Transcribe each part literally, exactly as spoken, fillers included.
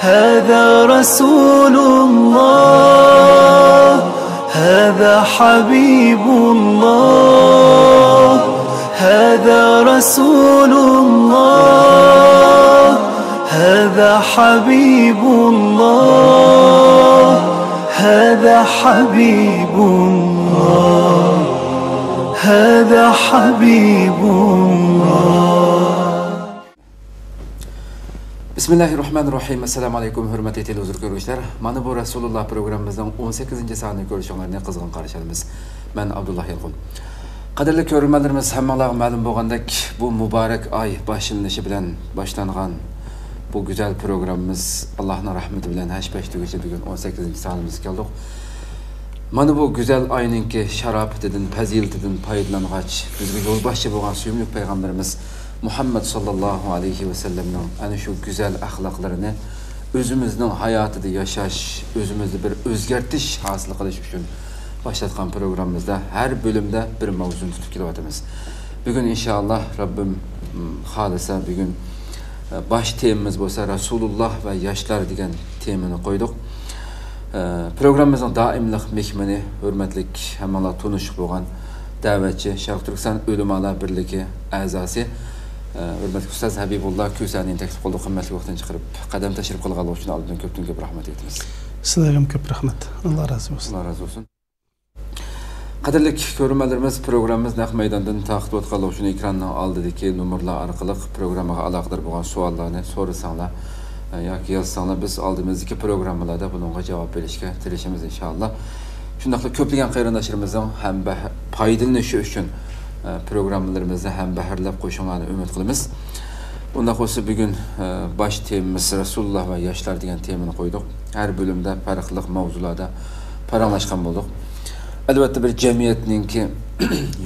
هذا رسول الله، هذا حبيب الله، هذا رسول الله، هذا حبيب الله، هذا حبيب الله، هذا حبيب الله. بىسمىللاھىر راھمانىر راھىم. ئەسسالامۇ ئەلەيكۇم، ھۆرمەتلىك تېلېۋىزور كۆرگۈچىلەر. مانا بۇ رەسۇلۇللا پروگراممىمىزنىڭ ئون سەككىزىنچى سانىنى كۆرۈشۈڭلارنى قىزغىن قارشى ئالىمىز. مەن ئابدۇللا يالقۇن. قەدىرلىك كۆرۈرمەنلىرىمىز، ھەممىڭلارغا مەلۇم بولغاندەك، بۇ مۇبارەك ئاي باشلىنىشى بىلەن باشلانغان بۇ گۈزەل پروگراممىمىز ئاللاھنىڭ رەھمىتى بىلەن ھەش-پەش تۈگىسى بۈگۈن ئون سەككىزىنچى سانىمىزغا كەلدۇق. مانا بۇ گۈزەل ئاينىڭكى شاراپىتىدىن، پەزىلىتىدىن پايدىلانغاچ، بىزگە يولباشچى بولغان سۆيۈملۈك پەيغەمبىرىمىز مۇھەممەد ساللاللاھۇ ئەلەيھى ۋەسەللەمنىڭ ئەنە شۇ گۈزەل ئەخلاقلىرىنى ئۆزىمىزنىڭ ھاياتىدا ياشاش، ئۆزىمىزدە بىر ئۆزگەرتىش ھاسىل قىلىش ئۈچۈن باشلاتقان پروگراممىمىزدا ھەر بۆلۈمدە بىر ماۋزۇنى تۇتۇپ كېلىۋاتىمىز. بۈگۈن ئىنشائاللا رەببىم، م، خالىسا، بۈگۈن، ئە، باش تېمىمىز بولسا رەسۇلۇللا ۋە ياشلار دېگەن تېمىنى قويدۇق. ئە، پروگراممىمىزنىڭ دائىملىق مېھمىنى، ھۆرمەتلىك ھەممىڭلار تونۇشلۇق بولغان دەۋەتچى، شەرقىي تۈركىستان ئۆلىمالار بىرلىكى ئەزاسى، ئە، ھۆرمەتلىك ئۇستاز ھەبىبۇللا كۆسەنىنى تەكلىپ قىلدۇق، قىممەتلىك ۋاقتىنى چىقىرىپ، قەدەم تەشرىپ قىلغانلىقى ئۈچۈن ئالدىن كۆپتىن كۆپ رەھمەت ئېيتىمىز. سىلەرگىمۇ كۆپ رەھمەت. ئاللا رازى بولسۇن. ئاللا رازى بولسۇن. قەدىرلىك كۆرۈرمەنلىرىمىز، پروگراممىمىز نەق مەيداندىن تارقىتىۋاتقانلىقى ئۈچۈن ئېكراننىڭ ئالدىدىكى نومۇرلار ئارقىلىق پروگراممىغا ئالاقىدار بولغان سوئاللارنى سورىساڭلار، ئە، ياكى يازساڭلار، بىز ئالدىمىزدىكى پروگراممىلاردا بۇنىڭغا جاۋاب بېرىشكە تىرىشىمىز ئىنشائاللا. شۇنداقلا كۆپلىگەن قېرىنداشلىرىمىزنىڭ ھەمبەھ-، پايدىلىنىشى ئۈچۈن، ئە، پروگراممىلىرىمىزنى ھەمبەھىرلەپ قويۇشۇڭلارنى ئۈمىد قىلىمىز. ئۇنداق بولسا بۈگۈن، ئە، باش تېمىمىز رەسۇلۇللا ۋە ياشلار دېگەن تېمىنى قويدۇق. ھەر بۆلۈمدە پەرقلىق ماۋزۇلاردا پاراڭلاشقان بولدۇق. ئەلۋەتتە، بىر جەمئىيەتنىڭكى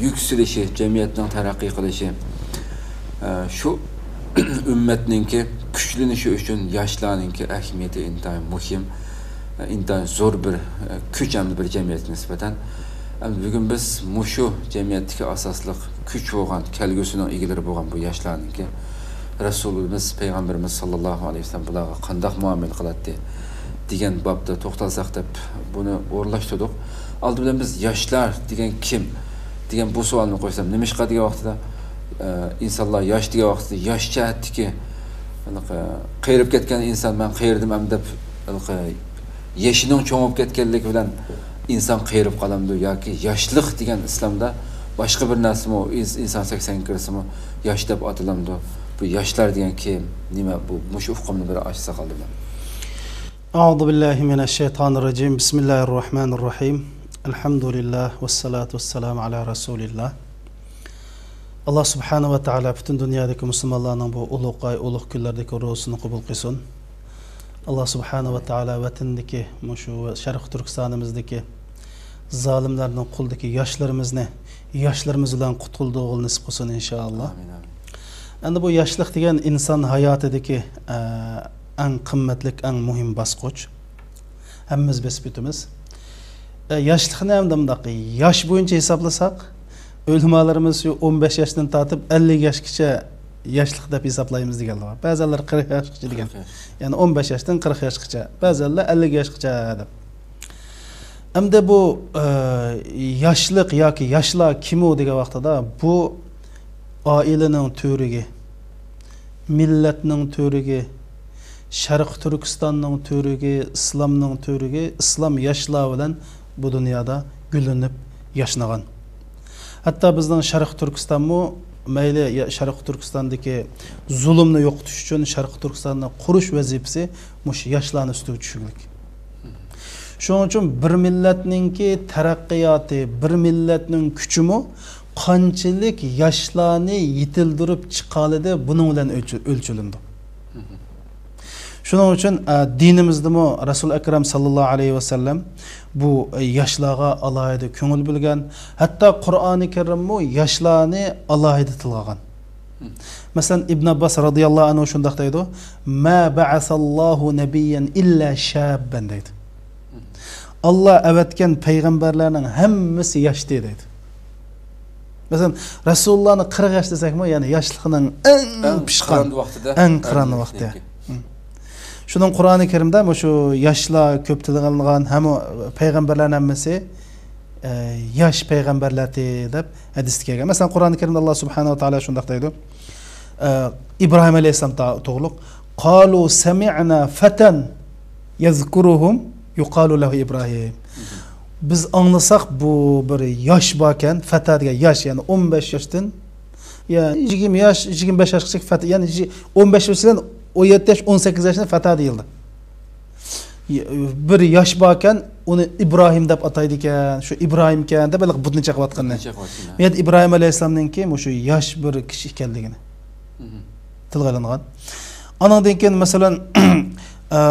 يۈكسىلىشى، جەمئىيەتنىڭ تەرەققىي قىلىشى، ئە، شۇ ئۈممەتنىڭكى كۈچلىنىشى ئۈچۈن ياشلارنىڭكى ئەھمىيىتى ئىنتايىن مۇھىم، ئە، ئىنتايىن زور بىر، ئە، كۈچ ھەمدە بىر جەمئىيەتكە نىسبەتەن. ئەمدى بۈگۈن بىز مۇشۇ جەمئىيەتتىكى ئاساسلىق كۈچ بولغان، كەلگۈسىنىڭ ئىگىلىرى بولغان بۇ ياشلارنىڭكى رەسۇلىمىز، پەيغەمبىرىمىز ساللاللاھۇ ئەلەيھى ۋەسەللەم بۇلارغا قانداق مۇئامىلە قىلاتتى دېگەن بابتا توختالساق دەپ بۇنى ئورۇنلاشتۇردۇق. ئالدى بىلەن بىز ياشلار دېگەن كىم دېگەن بۇ سوئالنى قويسام، نېمىشقا دېگەن ۋاقتىدا، ئە، ئىنسانلار ياش دېگەن ۋاقتىدا ياش جەھەتتىكى، ھېلىقى، قېرىپ كەتكەن ئىنسان، مەن قېرىدىم ئەمدى دەپ، ھېلىقى، يېشىنىڭ چوڭىيىپ كەتكەنلىكى بىلەن ئىنسان قېرىپ قالامدۇ ياكى ياشلىق دېگەن ئىسلامدا باشقا بىر نەرسىمۇ، ئىنس-، ئىنسان سەكسەنگە كىرسىمۇ ياش دەپ ئاتىلامدۇ؟ بۇ ياشلار دېگەن كىم؟ نېمە بۇ؟ مۇشۇ ئۇقۇمنى بىر ئاچساق ئالدى بىلەن. أعوذ بالله من الشيطان الرجيم. بسم الله الرحمن الرحيم. الحمد لله والصلاة والسلام على رسول الله. ئاللا سۇبھانە ۋە تائالا پۈتۈن دۇنيادىكى مۇسۇلمانلارنىڭ بۇ ئۇلۇغ ئاي، ئۇلۇغ كۈنلەردىكى روزىسىنى قوبۇل قىلسۇن. ئاللا سۇبھانە ۋە تائالا ۋەتىنىدىكى، مۇشۇ شەرقىي تۈركىستانىمىزدىكى زالىملارنىڭ قولىدىكى ياشلىرىمىزنى ياشلىرىمىز بىلەن قۇتۇلدۇرغىلى نېسىپ قىلسۇن، ئىنشائاللا. ئامىن، ئامىن. ئەمدى بۇ ياشلىق دېگەن ئىنسان ھاياتىدىكى، ئە، ئەڭ قىممەتلىك، ئەڭ مۇھىم باسقۇچ. ھەممىمىز بېسىپ ئۆتىمىز. ئە، ياشلىقنى ئەمدى مۇنداق، ياش بويىچە ھېسابلىساق، ئۆلىمالىرىمىز شۇ ئون بەش ياشتىن تارتىپ ئەللىك ياشقىچە ياشلىق دەپ ھېسابلايمىز دېگەنلەر بار. بەزەنلەر قىرىق ياشقىچە دېگەن. قىرىق ياش. يەنى ئون بەش ياشتىن قىرىق ياشقىچە، بەزەنلەر ئەللىك ياشقىچە دەپ. ئەمدى بۇ، ئە، ياشلىق ياكى ياشلار كىمۇ دېگەن ۋاقتىدا، بۇ ئائىلىنىڭ تۈۋرۈكى، مىللەتنىڭ تۈۋرۈكى، شەرقىي تۈركىستاننىڭ تۈۋرۈكى، ئىسلامنىڭ تۈۋرۈكى، ئىسلام ياشلار بىلەن بۇ دۇنيادا گۈللىنىپ ياشنىغان. ھەتتا بىزنىڭ شەرقىي تۈركىستانمۇ مەيلى يا-، شەرقىي تۈركىستاندىكى زۇلۇمنى يوقىتىش ئۈچۈن شەرقىي تۈركىستاننى قۇرۇش ۋەزىپىسى مۇشۇ ياشلارنىڭ ئۈستىگە چۈشكۈلۈك. شۇنىڭ ئۈچۈن بىر مىللەتنىڭكى تەرەققىياتى، بىر مىللەتنىڭ كۈچىمۇ قانچىلىك ياشلارنى يېتىلدۈرۈپ چىقالىدى، بۇنىڭ بىلەن ئۆلچە-، ئۆلچىلىنىدۇ. شۇنىڭ ئۈچۈن، ئە، دىنىمىزدىمۇ رەسۇل ئەكرەم ساللاللاھۇ ئەلەيھى ۋەسەللەم بۇ، ئە، ياشلارغا ئالاھىدە كۆڭۈل بۆلگەن. ھەتتا قۇرئانى كەرىممۇ ياشلارنى ئالاھىدە تىلغا ئالغان. مەسىلەن، ئىبن ئابباس رازىياللاھۇ ئەنھۇ شۇنداق دەيدۇ، «ما بعث الله نبيا إلا شابا» دەيدۇ. ئاللا ئەۋەتكەن پەيغەمبەرلەرنىڭ ھەممىسى ياشتى دەيدۇ. مەسىلەن، رەسۇلۇللانى قىرىق ياش دېسەكمۇ، يەنى ياشلىقنىڭ ئەڭ ئەڭ پىشقان، قىران ۋاقتىدا، ئەڭ قىران ئەڭ ۋاقتى. ياشلىقتىكى. ھم. شۇنىڭ قۇرئانى كەرىمدە مۇشۇ ياشلار كۆپ تىلغا ئېلىنغان، ھەم پەيغەمبەرلەرنىڭ ھەممىسى، ئە، ياش پەيغەمبەرلەردى دەپ ھەدىستە كەلگەن. مەسىلەن، قۇرئانى كەرىمدە ئاللا سۇبھانەھۇ ۋە تائالا شۇنداق دەيدۇ. ئە، ئىبراھىم ئەلەيھىسسالام تا-، توغرۇلۇق. قالۇ سەمىئنا فەتەن يەزكۇرۇھۇم يۇقالۇ لەھۇ ئىبراھىم. بىز ئاڭلىساق، بۇ بىر ياش باركەن، فەتە دېگەن ياش، يەنى ئون بەش ياشتىن، يا يىگىرمە ياش، يىگىرمە بەش ياشقىچە فەتە، يەنى يىگىرمە، ئون بەش ياش بىلەن ئون يەتتە ياش، ئون سەككىز ياشنى فەتە دېيىلدى. بىر ياش باركەن، ئۇنى ئىبراھىم دەپ ئاتايدىكەن، شۇ ئىبراھىمكەن دەپ ھېلىقى بۇتنى چېقىۋاتقىنى. بۇتنى چېقىۋاتقىنى. بۇ يەردە ئىبراھىم ئەلەيھىسسالامنىڭكى مۇشۇ ياش بىر كىشى ئىكەنلىكىنى مم. تىلغا ئېلىنغان. ئانىڭدىن كېيىن، مەسىلەن، ئە،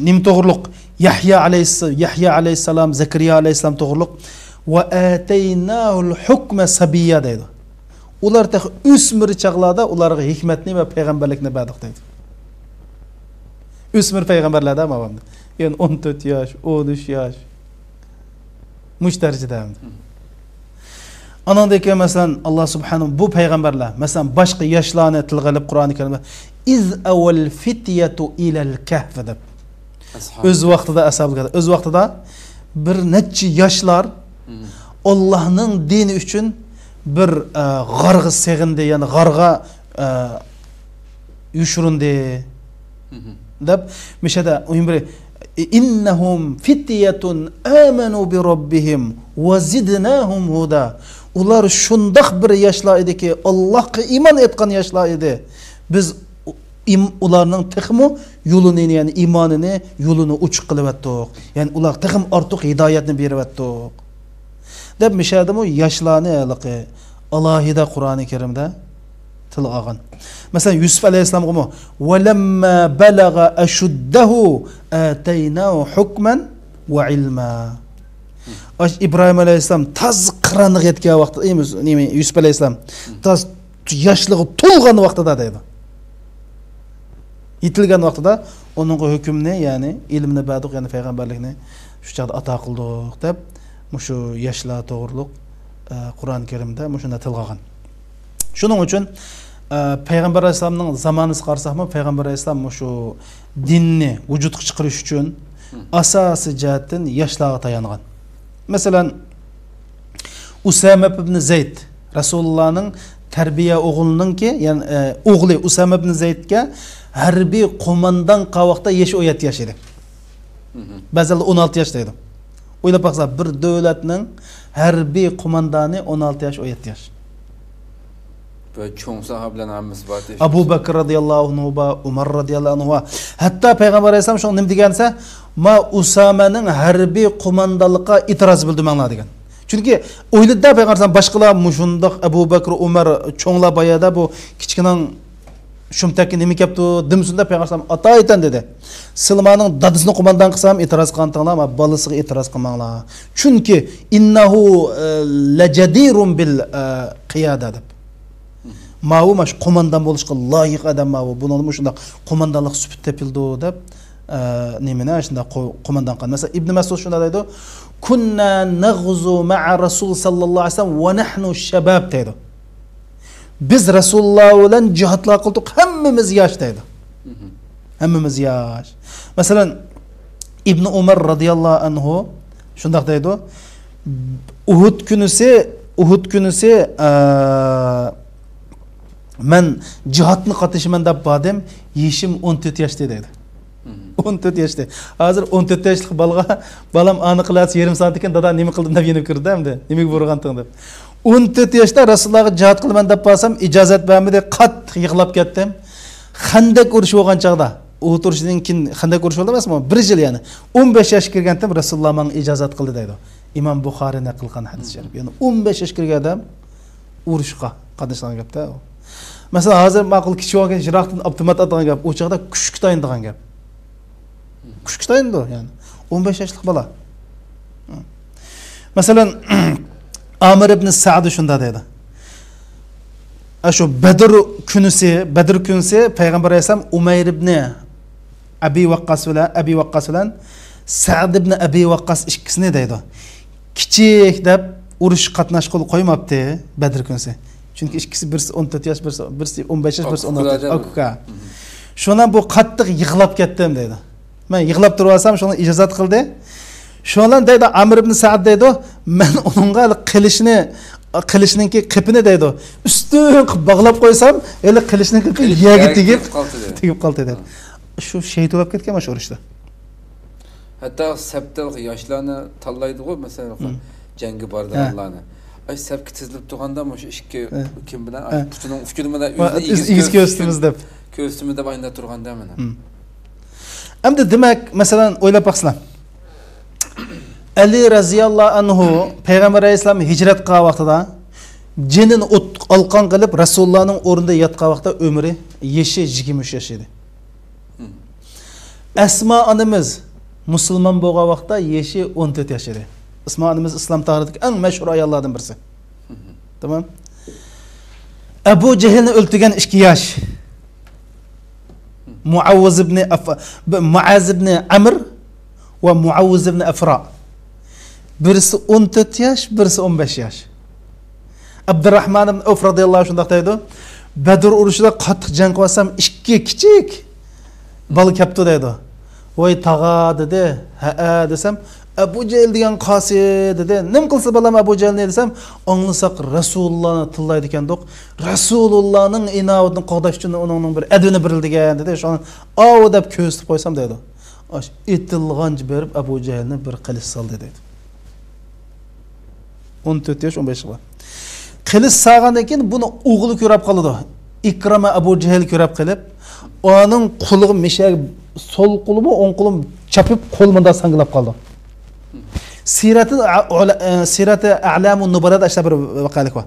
نېمە توغرۇلۇق؟ يەھيا ئەلەيھىس-، يەھيا ئەلەيھىسسالام، زەكەرىيا ئەلەيھىسسالام توغرۇلۇق. ۋە ئاتەيناھۇل ھۇكمە سەبىييا دەيدۇ. ئۇلار تېخى ئۆسمۈر چاغلاردا ئۇلارغا ھېكمەتنى ۋە پەيغەمبەرلىكنى بەردۇق دەيدۇ. ئۆسمۈر پەيغەمبەرلەردە ماۋامدى. يەنى ئون تۆت ياش، ئون ئۈچ ياش. مۇشۇ دەرىجىدە ئەمدى. ئانىڭدىن كېيىن، مەسىلەن، ئاللا سۇبھانەھۇ بۇ پەيغەمبەرلەر، مەسىلەن، باشقا ياشلارنى تىلغا ئېلىپ قۇرئانى كەرىمدە، «ئىز ئەۋەل فىتيەتۇ ئىلەل كەھف» دەپ. ئەسھاب. ئۆز ۋاقتىدا ئەسھابۇل كەھف. ئۆز ۋاقتىدا بىر نەچچە ياشلار مم. ئاللانىڭ دىنى ئۈچۈن بىر، ئە، غارغا سېغىندى، يەنى غارغا، ئە، يوشۇرۇندى مم. دەپ، مىشەدە ئۇيۇم بىر، «ئىننەھۇم فىتيەتۇن ئامەنۇ بىرەببىھىم ۋە زىدناھۇم ھۇدا.» ئۇلار شۇنداق بىر ياشلار ئىدىكى، ئاللاغا ئىمان ئېيتقان ياشلار ئىدى. بىز ئىم-، ئۇلارنىڭ تېخىمۇ يولىنى، يەنى ئىمانىنى، يولىنى ئوچۇق قىلىۋەتتۇق. يەنى ئۇلارغا تېخىمۇ ئارتۇق ھىدايەتنى بېرىۋەتتۇق. دەپ، مىشەدىمۇ ياشلارنى ھېلىقى ئالاھىدە قۇرئانى كەرىمدە تىلغا ئالغان. مەسىلەن، يۈسۈپ ئەلەيھىسسالامغىمۇ، «ۋەلەممە بەلەغە ئەشۇددەھۇ ئاتەيناھۇ ھۇكمەن ۋە ئىلما.» ئاش ئىبراھىم ئەلەيھىسسالام تازا قىرانىغا يەتكەن ۋاقتىدا، ئى، نېمە، يۈسۈپ ئەلەيھىسسالام تاز ياشلىقى تولغان ۋاقتىدا دەيدۇ. يېتىلگەن ۋاقتىدا ئۇنىڭغا ھۆكۈمنى، يەنى ئىلىمنى بەردۇق، يەنى پەيغەمبەرلىكنى شۇ چاغدا ئاتا قىلدۇق دەپ، مۇشۇ ياشلار توغرۇلۇق، ئە، قۇرئان كەرىمدە مۇشۇنداق تىلغا ئالغان. شۇنىڭ ئۈچۈن، ئە، پەيغەمبەر ئەلەيھىسسالامنىڭ زامانىسىغا قارىساقمۇ، پەيغەمبەر ئەلەيھىسسالام مۇشۇ دىننى ۋۇجۇدقا چىقىرىش ئۈچۈن ئاساسىي جەھەتتىن ياشلارغا تايانغان. مەسىلەن، ئۇسامە ئىبن زەيد، رەسۇلۇللانىڭ تەربىيە ئوغلىنىڭكى، يەنى، ئە، ئوغلى ئۇسامە ئىبن زەيدكە ھەربىي قوماندان قىلغان ۋاقىتتا يېشى ئون يەتتە ياش ئىدى. مم. بەزىلەر ئون ئالتە ياش دەيدۇ. ئويلاپ باقسا، بىر دۆلەتنىڭ ھەربىي قوماندانى ئون ئالتە ياش، ئون يەتتە ياش. بۇ چوڭ ساھابىلەرنىڭ ھەممىسى بار دەيسىز. ئەبۇ بەكىر رەزىياللاھۇ ئەنھۇ بار، ئۇمار رەزىياللاھۇ ئەنھۇ بار. ھەتتا پەيغەمبەر ئەلەيھىسسالام شۇڭا نېمە دېگەن دېسە، «ما ئۇسامەنىڭ ھەربىي قوماندانلىققا ئېتىراز بىلدۈرمەڭلار» دېگەن. چۈنكى ئويلىدى-دە پەيغەمبەر ئەلەيھىسسالام، باشقىلار مۇشۇنداق ئەبۇ بەكىر، ئۇمار، چوڭلار بايادا بۇ كىچىكىنىڭ شۇمتەككە نېمە كەپتۇ دېمىسۇن دەپ پەيغەمبەر ئەلەيھىسسالام ئاتا ئېيتقان دېدى. سىلەرنىڭ دادىسىنى قوماندان قىلسام ئېتىراز قىلغانتىڭلار، ما بالىسىغا ئېتىراز قىلماڭلار. چۈنكى «ئىننەھۇ، ئە، لەجەدىرۇن بىل، ئە، قىيادە» دەپ. ماۋۇ ماش قوماندان بولۇشقا لايىق ئادەم ماۋۇ. بۇنىڭدا مۇشۇنداق قوماندانلىق سۈپىتى تېپىلىدۇ دەپ، ئە، نېمىنى شۇنداق قو-، قوماندان قىلغان. مەسىلەن، ئىبن مەسئۇد شۇنداق دەيدۇ، «كۇننا نەغزۇ مەئە رەسۇل ساللاللاھۇ ئەلەيھى ۋەسەللەم ۋە نەھنۇ شەباب» دەيدۇ. «بىز رەسۇلۇللا بىلەن جىھادلار قىلدۇق، ھەممىمىز ياش» دەيدۇ. مم. ھەممىمىز ياش. مەسىلەن، ئىبنى ئۇمەر رەزىياللاھۇ ئەنھۇ شۇنداق دەيدۇ، «ئۇھۇد كۈنىسى، ئۇھۇد كۈنىسى، ئە، مەن جىھادنى قاتنىشىمەن دەپ باردىم، يېشىم ئون تۆت ياشتى» دەيدۇ. مم. ئون تۆت ياشتى. ھازىر ئون تۆت ياشلىق بالىغا، بالام ئانى قىلىۋەتسە يېرىم سائەتتىن كېيىن، دادا نېمە قىلدىم دەپ يېنىپ كىرىدۇ ئەمدى. نېمىگە بۇيرۇغانتىڭ دەپ. ئون تۆت ياشتا رەسۇلۇللاغا جىھاد قىلىمەن دەپ بارسام، ئىجازەت بەرمىدى، قاتتىق يىغلاپ كەتتىم. خەندەك ئۇرۇشى بولغان چاغدا، ئۇھۇد ئۇرۇشىدىن كېيىن خەندەك ئۇرۇشى بولدى ئەمەسمۇ؟ بىر يىل يەنى. ئون بەش ياشقا كىرگەنتىم، رەسۇلۇللا ماڭا ئىجازەت قىلدى دەيدۇ. ئىمام بۇخارى نەقىل قىلغان ھەدىس شەرىپ. يەنى ئون بەش ياشقا كىرگەن ئادەم ئۇرۇشقا قاتنىشىدىغان گەپتە ئۇ. مەسىلەن، ھازىر ماقۇل كىچىك بولغان يىراقتىن ئاپتومات ئاتىدىغان گەپ، ئۇ چاغدا كۈچكە تايىنىدىغان گەپ. كۈچكە تايىنىدۇ، يەنى. ئون بەش ياشلىق بالا. مەسىلەن، ئامىر ئىبنى سەئدى شۇنداق دەيدۇ. ئاشۇ بەدر كۈنىسى، بەدر كۈنىسى پەيغەمبەر ئەلەيھىسسالام ئۇمەير ئىبنى ئەبى ۋەققاس بىلەن، ئەبى ۋەققاس بىلەن سەئد ئىبنى ئەبى ۋەققاس ئىككىسىنى دەيدۇ. كىچىك دەپ ئۇرۇشقا قاتناشقىلى قويماپتى بەدر كۈنىسى. چۈنكى ئىككىسى، بىرسى ئون تۆت ياش، بىرسى، بىرسى ئون بەش ياش، بىرسى ئون ئالتە ياش. ئاكا ئۇكا. ئاكا ئۇكا. مم. شۇنىڭ بۇ قاتتىق يىغلاپ كەتتىم دەيدۇ. مەن يىغلاپ تۇرۇۋالسام، شۇنىڭ ئىجازەت قىلدى. شۇنىڭ دەيدۇ، ئامىر ئىبن سەئد دەيدۇ، مەن ئۇنىڭغا قىلىچنى، قىلىچنىڭكى قېپىنى دەيدۇ، ئۈستۈن قىلىپ باغلاپ قويسام، ھېلى قىلىچنىڭ قېپى يەرگە تېگىپ، تېگىپ قالدى دەيدۇ. شۇ شېھىت بولۇپ كەتكەن شۇ ئۇرۇشتا. ھەتتا سەپتە ياشلارنى تاللايدىغۇ، مەسىلەن، جەڭگە بارىدىغانلارنى. ئاي، سەپكە تىزىلىپ تۇرغاندا مۇشۇ ئىككى كىم بىلەن، ئاي، پۇتىنىڭ ئۇچى بىلەن ئۆزىنى ئېگىز كۆرسىتىمىز دەپ. كۆرسىتىمىز دەپ ئاينىدا تۇرغاندا مانا. ئەمدى دېمەك، مەسىلەن، ئويلاپ باقسىلەر. ئەلى رەزىياللاھۇ ئەنھۇ پەيغەمبەر ئەلەيھىسسالام ھىجرەت قىلغان ۋاقتىدا جېنىنى ئوت-، ئالقان قىلىپ، رەسۇلۇللانىڭ ئورنىدا ياتقان ۋاقتىدا ئۆمرى، يېشى يىگىرمە ئۈچ ياش ئىدى. ئەسما ئانىمىز مۇسۇلمان بولغان ۋاقىتتا يېشى ئون تۆت ياش ئىدى. ئەسما ئانىمىز ئىسلام تارىخىدىكى ئەڭ مەشھۇر ئاياللاردىن بىرسى. تامام. ئەبۇ جەھىلنى ئۆلتۈرگەن ئىككى ياش. مۇئەۋۋىز ئىبنى ئەف-، مۇئەز ئىبنى ئەمر ۋە مۇئەۋۋىز ئىبنى ئەفرا. بىرسى ئون تۆت ياش، بىرسى ئون بەش ياش. ئابدۇراھمان ئىبن ئەۋف رەزىياللاھۇ شۇنداق دەيدۇ، بەدر ئۇرۇشىدا قاتتىق جەڭ قىلىۋاتسام، ئىككى كىچىك بالا كەپتۇ دەيدۇ. ۋاي تاغا دېدى. ھەئە دېسەم، ئەبۇ جەھىل دېگەن قاسى دېدى. نېمە قىلسا بالام ئەبۇ جەھىلنى دېسەم، ئاڭلىساق رەسۇلۇللانى تىللايدىكەندۇق. رەسۇلۇللانىڭ ئىناۋىتىنى قوغداش ئۈچۈن ئۇنىڭنىڭ بىر ئەدىپىنى بېرىلىدىكەن دېدى. شۇڭا ئاۋۇ دەپ كۆرسىتىپ قويسام دەيدۇ. ئاش ئېتىلغانچە بېرىپ ئەبۇ جەھىلنى بىر قىلىچ سالدى دەيدۇ. ئون تۆت ياش، ئون بەش يىل بار. قىلىچ سالغاندىن كېيىن بۇنى ئوغلى كۆرۈپ قالىدۇ. ئىكرىمە ئەبۇ جەھىل كۆرۈپ قېلىپ، ئۇنىڭ قولىغا مىشەگە سول قولىمۇ، ئوڭ قولۇم چاپىپ، قولى مۇنداق ساڭگىلاپ قالىدۇ. سىرەتى ئە-، ئۇلە-، ئە، سىرەتى ئەلامۇ نۇبەلادا ئاشۇنداق بىر ۋەقەلىك بار.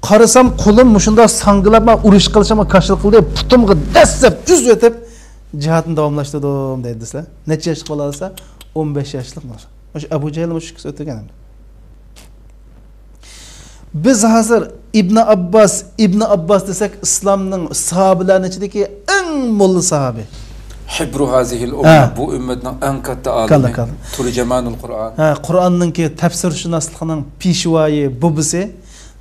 قارىسام، قولۇم مۇشۇنداق ساڭگىلاپ، مەن ئۇرۇش قىلىشىمغا كاشىلا قىلدى، پۇتۇمغا دەسسەپ ئۈزۈۋېتىپ، جىھادنى داۋاملاشتۇردۇم دەيدۇ دېسە. نەچچە ياشلىق بالا دېسە، ئون بەش ياشلىق بالا. مۇشۇ ئەبۇ جەھىل مۇشۇ ئىككىسى ئۆتۈرگەن ئەمدى. بىز ھازىر ئىبنى ئابباس، ئىبنى ئابباس دېسەك، ئىسلامنىڭ ساھابىلەرنىڭ ئىچىدىكى ئەڭ موللا ساھابى. ھىبرۇ ھازىھىل ئۇممە، ھە. بۇ ئۈممەتنىڭ ئەڭ كاتتا ئالىمى، كاللا، كاللا. تۇرجەمانۇل قۇرئان. ھە، قۇرئاننىڭكى تەپسىرشۇناسلىقنىڭ پېشۋايى، بوبىسى.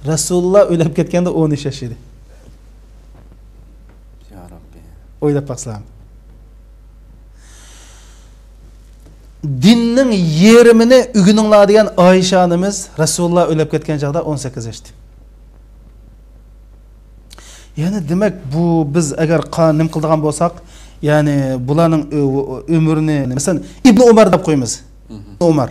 رەسۇلۇللا ئۆلۈپ كەتكەندە ئون ئۈچ ياش ئىدى. يا رەببى. ئويلاپ باقسىلەر. دىننىڭ يېرىمىنى ئۆگىنىڭلار دېگەن ئائىشە ئانىمىز رەسۇلۇللا ئۆلۈپ كەتكەن چاغدا ئون سەككىز ياشتا. يەنى دېمەك، بۇ بىز ئەگەر قا-، نېمە قىلىدىغان بولساق، يەنى بۇلارنىڭ ئۆ-، ئۆمرىنى، مەسىلەن، ئىبنى ئۇمەر دەپ قويىمىز. ئىبنى ئۇمەر.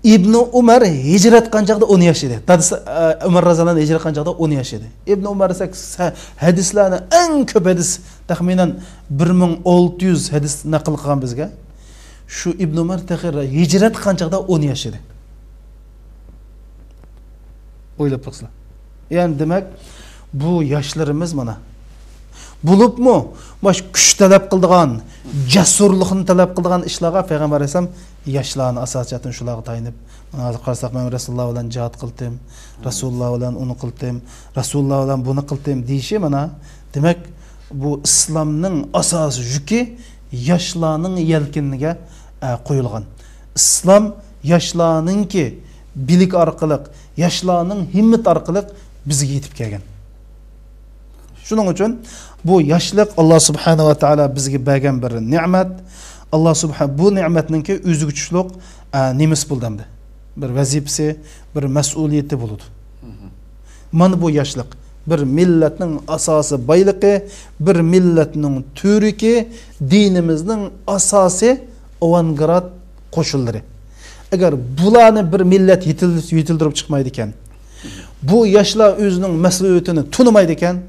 ئىبنى ئۇمەر ھىجرەت قىلغان چاغدا ئون ياش ئىدى. دادىسى، ئە، ئۆمەر رەزىياللاھۇ ئەنھۇ ھىجرەت قىلغان چاغدا ئون ياش ئىدى. ئىبنى ئۇمەر دېسەك، سە-، ھەدىسلەرنى ئەڭ كۆپ ھەدىس، تەخمىنەن بىر مىڭ ئالتە يۈز ھەدىس نەقىل قىلغان بىزگە. شۇ ئىبنى ئۇمەر تېخى ھىجرەت قىلغان چاغدا ئون ياش ئىدى. ئويلاپ باقسىلا. يەنى دېمەك، بۇ ياشلىرىمىز مانا. بولۇپمۇ ماش كۈچ تەلەپ قىلىدىغان، جەسۇرلۇقنى تەلەپ قىلىدىغان ئىشلارغا پەيغەمبەر ئەلەيھىسسالام ياشلارنى ئاساسىي جەھەتتىن شۇلارغا تايىنىپ، مانا ھازىر قارىساق، مەن رەسۇلۇللا بىلەن جىھاد قىلدىم، رەسۇلۇللا بىلەن ئۇنى قىلدىم، رەسۇلۇللا بىلەن بۇنى قىلدىم دېيىشى مانا. دېمەك، بۇ ئىسلامنىڭ ئاساسىي يۈكى ياشلارنىڭ يەلكىنىگە، ئە، قويۇلغان. ئىسلام ياشلارنىڭكى بىلىكى ئارقىلىق، ياشلارنىڭ ھىممىتى ئارقىلىق بىزگە يېتىپ كەلگەن. شۇنىڭ ئۈچۈن بۇ ياشلىق ئاللا سۇبھانەھۇ ۋە تائالا بىزگە بەرگەن بىر نېمەت. ئاللا سۇبھا-، بۇ نېمەتنىڭكى ئۆزىگە تۇشلۇق، ئە، نېمىسى بولىدۇ ئەمدى؟ بىر ۋەزىپىسى، بىر مەسئۇلىيىتى بولىدۇ. مانا بۇ ياشلىق بىر مىللەتنىڭ ئاساسىي بايلىقى، بىر مىللەتنىڭ تۈۋرۈكى، دىنىمىزنىڭ ئاساسىي ئاۋانگارت قوشۇنلىرى. ئەگەر بۇلارنى بىر مىللەت يېتىل-، يېتىلدۈرۈپ چىقمايدىكەن، بۇ ياشلار ئۆزىنىڭ مەسئۇلىيىتىنى تونۇمايدىكەن،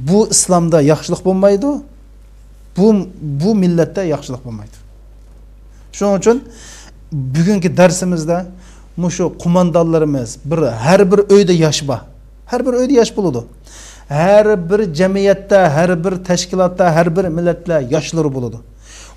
بۇ ئىسلامدا ياخشىلىق بولمايدۇ، بۇ، بۇ مىللەتتە ياخشىلىق بولمايدۇ. شۇنىڭ ئۈچۈن بۈگۈنكى دەرسىمىزدە مۇشۇ قوماندانلىرىمىز، بىر، ھەر بىر ئۆيدە ياش بار. ھەر بىر ئۆيدە ياش بولىدۇ. ھەر بىر جەمئىيەتتە، ھەر بىر تەشكىلاتتا، ھەر بىر مىللەتلەر ياشلىرى بولىدۇ.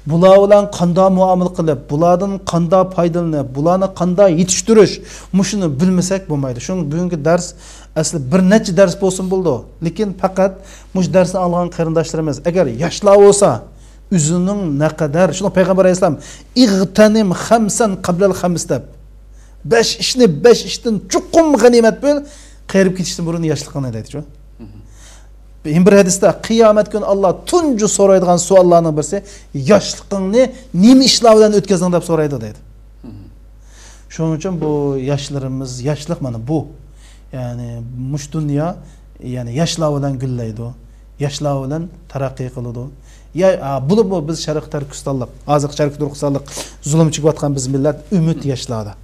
بۇلار بىلەن قانداق مۇئامىلە قىلىپ، بۇلاردىن قانداق پايدىلىنىپ، بۇلارنى قانداق يېتىشتۈرۈش، مۇشۇنى بىلمىسەك بولمايدۇ. شۇڭا بۈگۈنكى دەرس ئەسلى بىر نەچچە دەرس بولسىمۇ بولىدۇ. لېكىن پەقەت مۇشۇ دەرسنى ئاڭلىغان قېرىنداشلىرىمىز، ئەگەر ياشلار بولسا، ئۆزىنىڭ نەقەدەر، شۇنىڭ پەيغەمبەر ئەلەيھىسسالام، «ئىغتەنىم خەمسەن قەبلەل خەمس» دەپ، بەش ئىشنى بەش ئىشتىن چوقۇم غەنىيمەت بىل، قېرىپ كېتىشتىن بۇرۇن ياشلىقىڭنى دەيدىچۇ. يەنە بىر ھەدىستە، قىيامەت كۈنى ئاللا تۇنجى سورايدىغان سوئاللارنىڭ بىرسى، ياشلىقىڭنى نېمە ئىشلار بىلەن ئۆتكەزدىڭ دەپ سورايدۇ دەيدۇ. شۇنىڭ ئۈچۈن بۇ ياشلىرىمىز، ياشلىق مانا بۇ. يەنى مۇشۇ دۇنيا، يەنى ياشلار بىلەن گۈللەيدۇ، ياشلار بىلەن تەرەققىي قىلىدۇ. يا، ئا، بولۇپمۇ بىز شەرقىي تۈركىستانلىق، ھازىرقى شەرقىي تۈركىستانلىق زۇلۇم چېكىۋاتقان بىز مىللەت ئۈمىد ياشلاردا.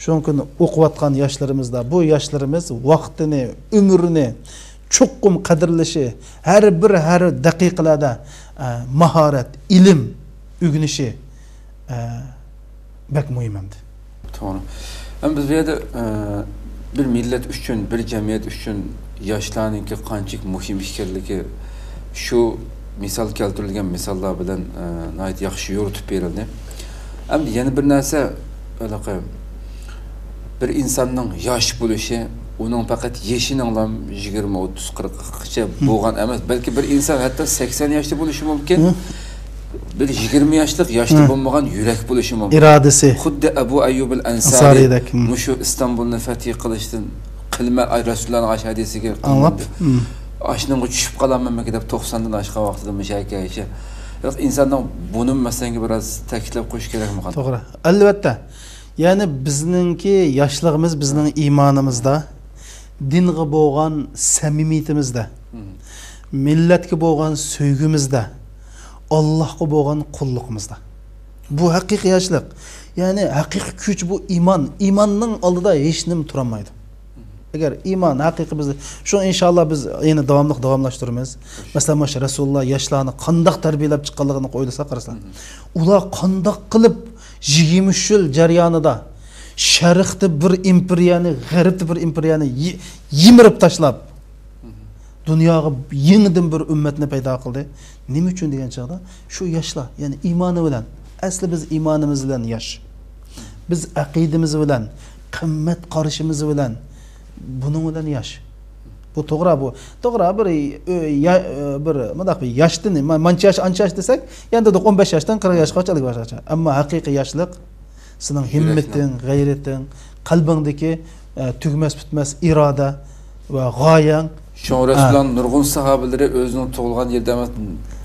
شۇنىڭ ئۈچۈن ئوقۇۋاتقان ياشلىرىمىزدا، بۇ ياشلىرىمىز ۋاقتىنى، ئۆمرىنى چوقۇم قەدىرلىشى، ھەر بىر، ھەر دەقىقىلەردە، ئە، ماھارەت، ئىلىم ئۆگىنىشى، ئە، بەك مۇھىم ئەمدى. توغرا. ئەمدى بىز بۇ يەردە، ئە، بىر مىللەت ئۈچۈن، بىر جەمئىيەت ئۈچۈن ياشلارنىڭكى قانچىلىك مۇھىم ئىكەنلىكى شۇ مىسال كەلتۈرۈلگەن مىساللار بىلەن، ئە، ناھايىتى ياخشى يورۇتۇپ بېرىلدى. ئەمدى يەنە بىر نەرسە، ھېلىقى بىر ئىنساننىڭ ياش بولۇشى، ئۇنىڭ پەقەت يېشىنىڭلا يىگىرمە، ئوتتۇز، قىرىققىچە بولغان ئەمەس. بەلكى بىر ئىنسان ھەتتا سەكسەن ياشتا بولۇشى مۇمكىن. بىر يىگىرمە ياشلىق ياشتا بولمىغان يۈرەك بولۇشى مۇمكىن. ئىرادىسى. خۇددى ئەبۇ ئەييۇب ئەل ئەنسارىدەك. مۇشۇ ئىستانبۇلنى فەتھى قىلىشتىن قىلمە، ئاي، رەسۇلۇللانىڭ ئاش ھەدىسىگە ئاڭلاپ، ئاشنىڭغا چۈشۈپ قالامەنمىكىن دەپ توقساندىن ئاشقان ۋاقتىدا مۇشۇ ھېكايىچە. بىراق ئىنساننىڭ بۇنىمۇ مەسىلەنگە بىراز تەكىتلەپ قويۇش كېرەكمىكىن؟ توغرا. ئەلۋەتتە. يەنى بىزنىڭكى ياشلىقىمىز بىزنىڭ ئىمانىمىزدا، دىنغا بولغان سەمىمىيىتىمىزدە، مىللەتكە بولغان سۆيگۈمىزدە، ئاللاھقا بولغان قۇللۇقىمىزدا. بۇ ھەقىقىي ياشلىق. يەنى ھەقىقىي كۈچ بۇ ئىمان. ئىماننىڭ ئالدىدا ھېچنېمە تۇرالمايدۇ. ئەگەر ئىمان ھەقىقىي بىز، شۇ ئىنشاللا بىز يەنە داۋاملىق داۋاملاشتۇرىمىز. مەسىلەن، مانا شۇ رەسۇلۇللا ياشلارنى قانداق تەربىيەلەپ چىققانلىقىنى ئويلىساق، قارىساق، ئۇلار قانداق قىلىپ يىگىرمە ئۈچ يىل جەريانىدا شەرقتە بىر ئىمپېرىيەنى، غەربتە بىر ئىمپېرىيەنى يى-، يىمىرىپ تاشلاپ، دۇنياغا يېڭىدىن بىر ئۈممەتنى پەيدا قىلدى. نېمە ئۈچۈن دېگەن چاغدا، شۇ ياشلار، يەنى ئىمانى بىلەن، ئەسلى بىز ئىمانىمىز بىلەن ياش. بىز ئەقىدىمىز بىلەن، قىممەت قارىشىمىز بىلەن، بۇنىڭ بىلەن ياش. بۇ توغرا، بۇ توغرا بىر، ئۆ، يا-، ئۆ، بىر مۇنداق بىر ياشتىن، ما-، مانچە ياش، ئانچە ياش دېسەك، يەنە دېدۇق، ئون بەش ياشتىن قىرىق ياشقىچە، ئەللىك ياشقىچە. ئەمما ھەقىقىي ياشلىق سېنىڭ ھىممىتىڭ، غەيرىتىڭ، قەلبىڭدىكى، ئە، تۈگىمەس پۈتمەس ئىرادە ۋە غايەڭ. شۇڭا رەسۇلۇللانىڭ نۇرغۇن ساھابىلىرى ئۆزىنىڭ تۇغۇلغان يېرىدە ئەمەس،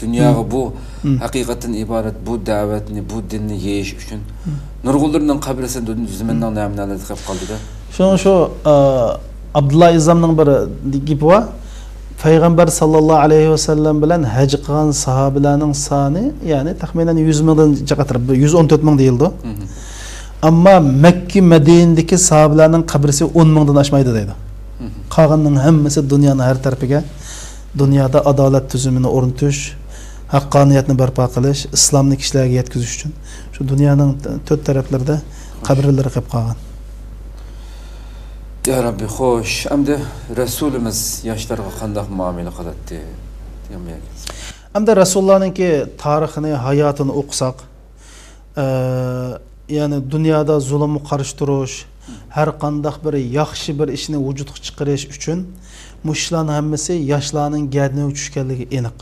دۇنياغا بۇ ھەقىقەتتىن ئىبارەت بۇ دەۋەتنى، بۇ دىننى يېيىش ئۈچۈن نۇرغۇنلىرىنىڭ قەبرىسى دۇن-، زېمىننىڭ نەمىنەلىرىدە قېلىپ قالدى-دە. شۇڭا شۇ، ئە، ئابدۇللا ئىزامنىڭ بىر گېپى بار. پەيغەمبەر ساللاللاھۇ ئەلەيھى ۋەسەللەم بىلەن ھەج قىلغان ساھابىلەرنىڭ سانى، يەنى تەخمىنەن يۈز مىڭدىن جىق ئەتراپىدا، يۈز ئون تۆت مىڭ دېيىلىدۇ. ئەمما مەككە، مەدىنىدىكى ساھابىلەرنىڭ قەبرىسى ئون مىڭدىن ئاشمايدۇ دەيدۇ. قالغاننىڭ ھەممىسى دۇنيانىڭ ھەر تەرىپىگە، دۇنيادا ئادالەت تۈزۈمىنى ئورنىتىش، ھەققانىيەتنى بەرپا قىلىش، ئىسلامنى كىشىلەرگە يەتكۈزۈش ئۈچۈن شۇ دۇنيانىڭ تۆت تەرەپلىرىدە قەبرىلىرى قېلىپ قالغان. يا رەببى، خوش، ئەمدى رەسۇلىمىز ياشلارغا قانداق مۇئامىلە قىلاتتى؟ ئەمدى رەسۇللارنىڭكى تارىخىنى، ھاياتىنى ئوقۇساق، ئە، يەنى دۇنيادا زۇلۇمغا قارشى تۇرۇش، ھەر قانداق بىر ياخشى بىر ئىشنى ۋۇجۇدقا چىقىرىش ئۈچۈن مۇشۇلارنىڭ ھەممىسى ياشلارنىڭ گەدىنىگە چۈشكەنلىكى ئېنىق.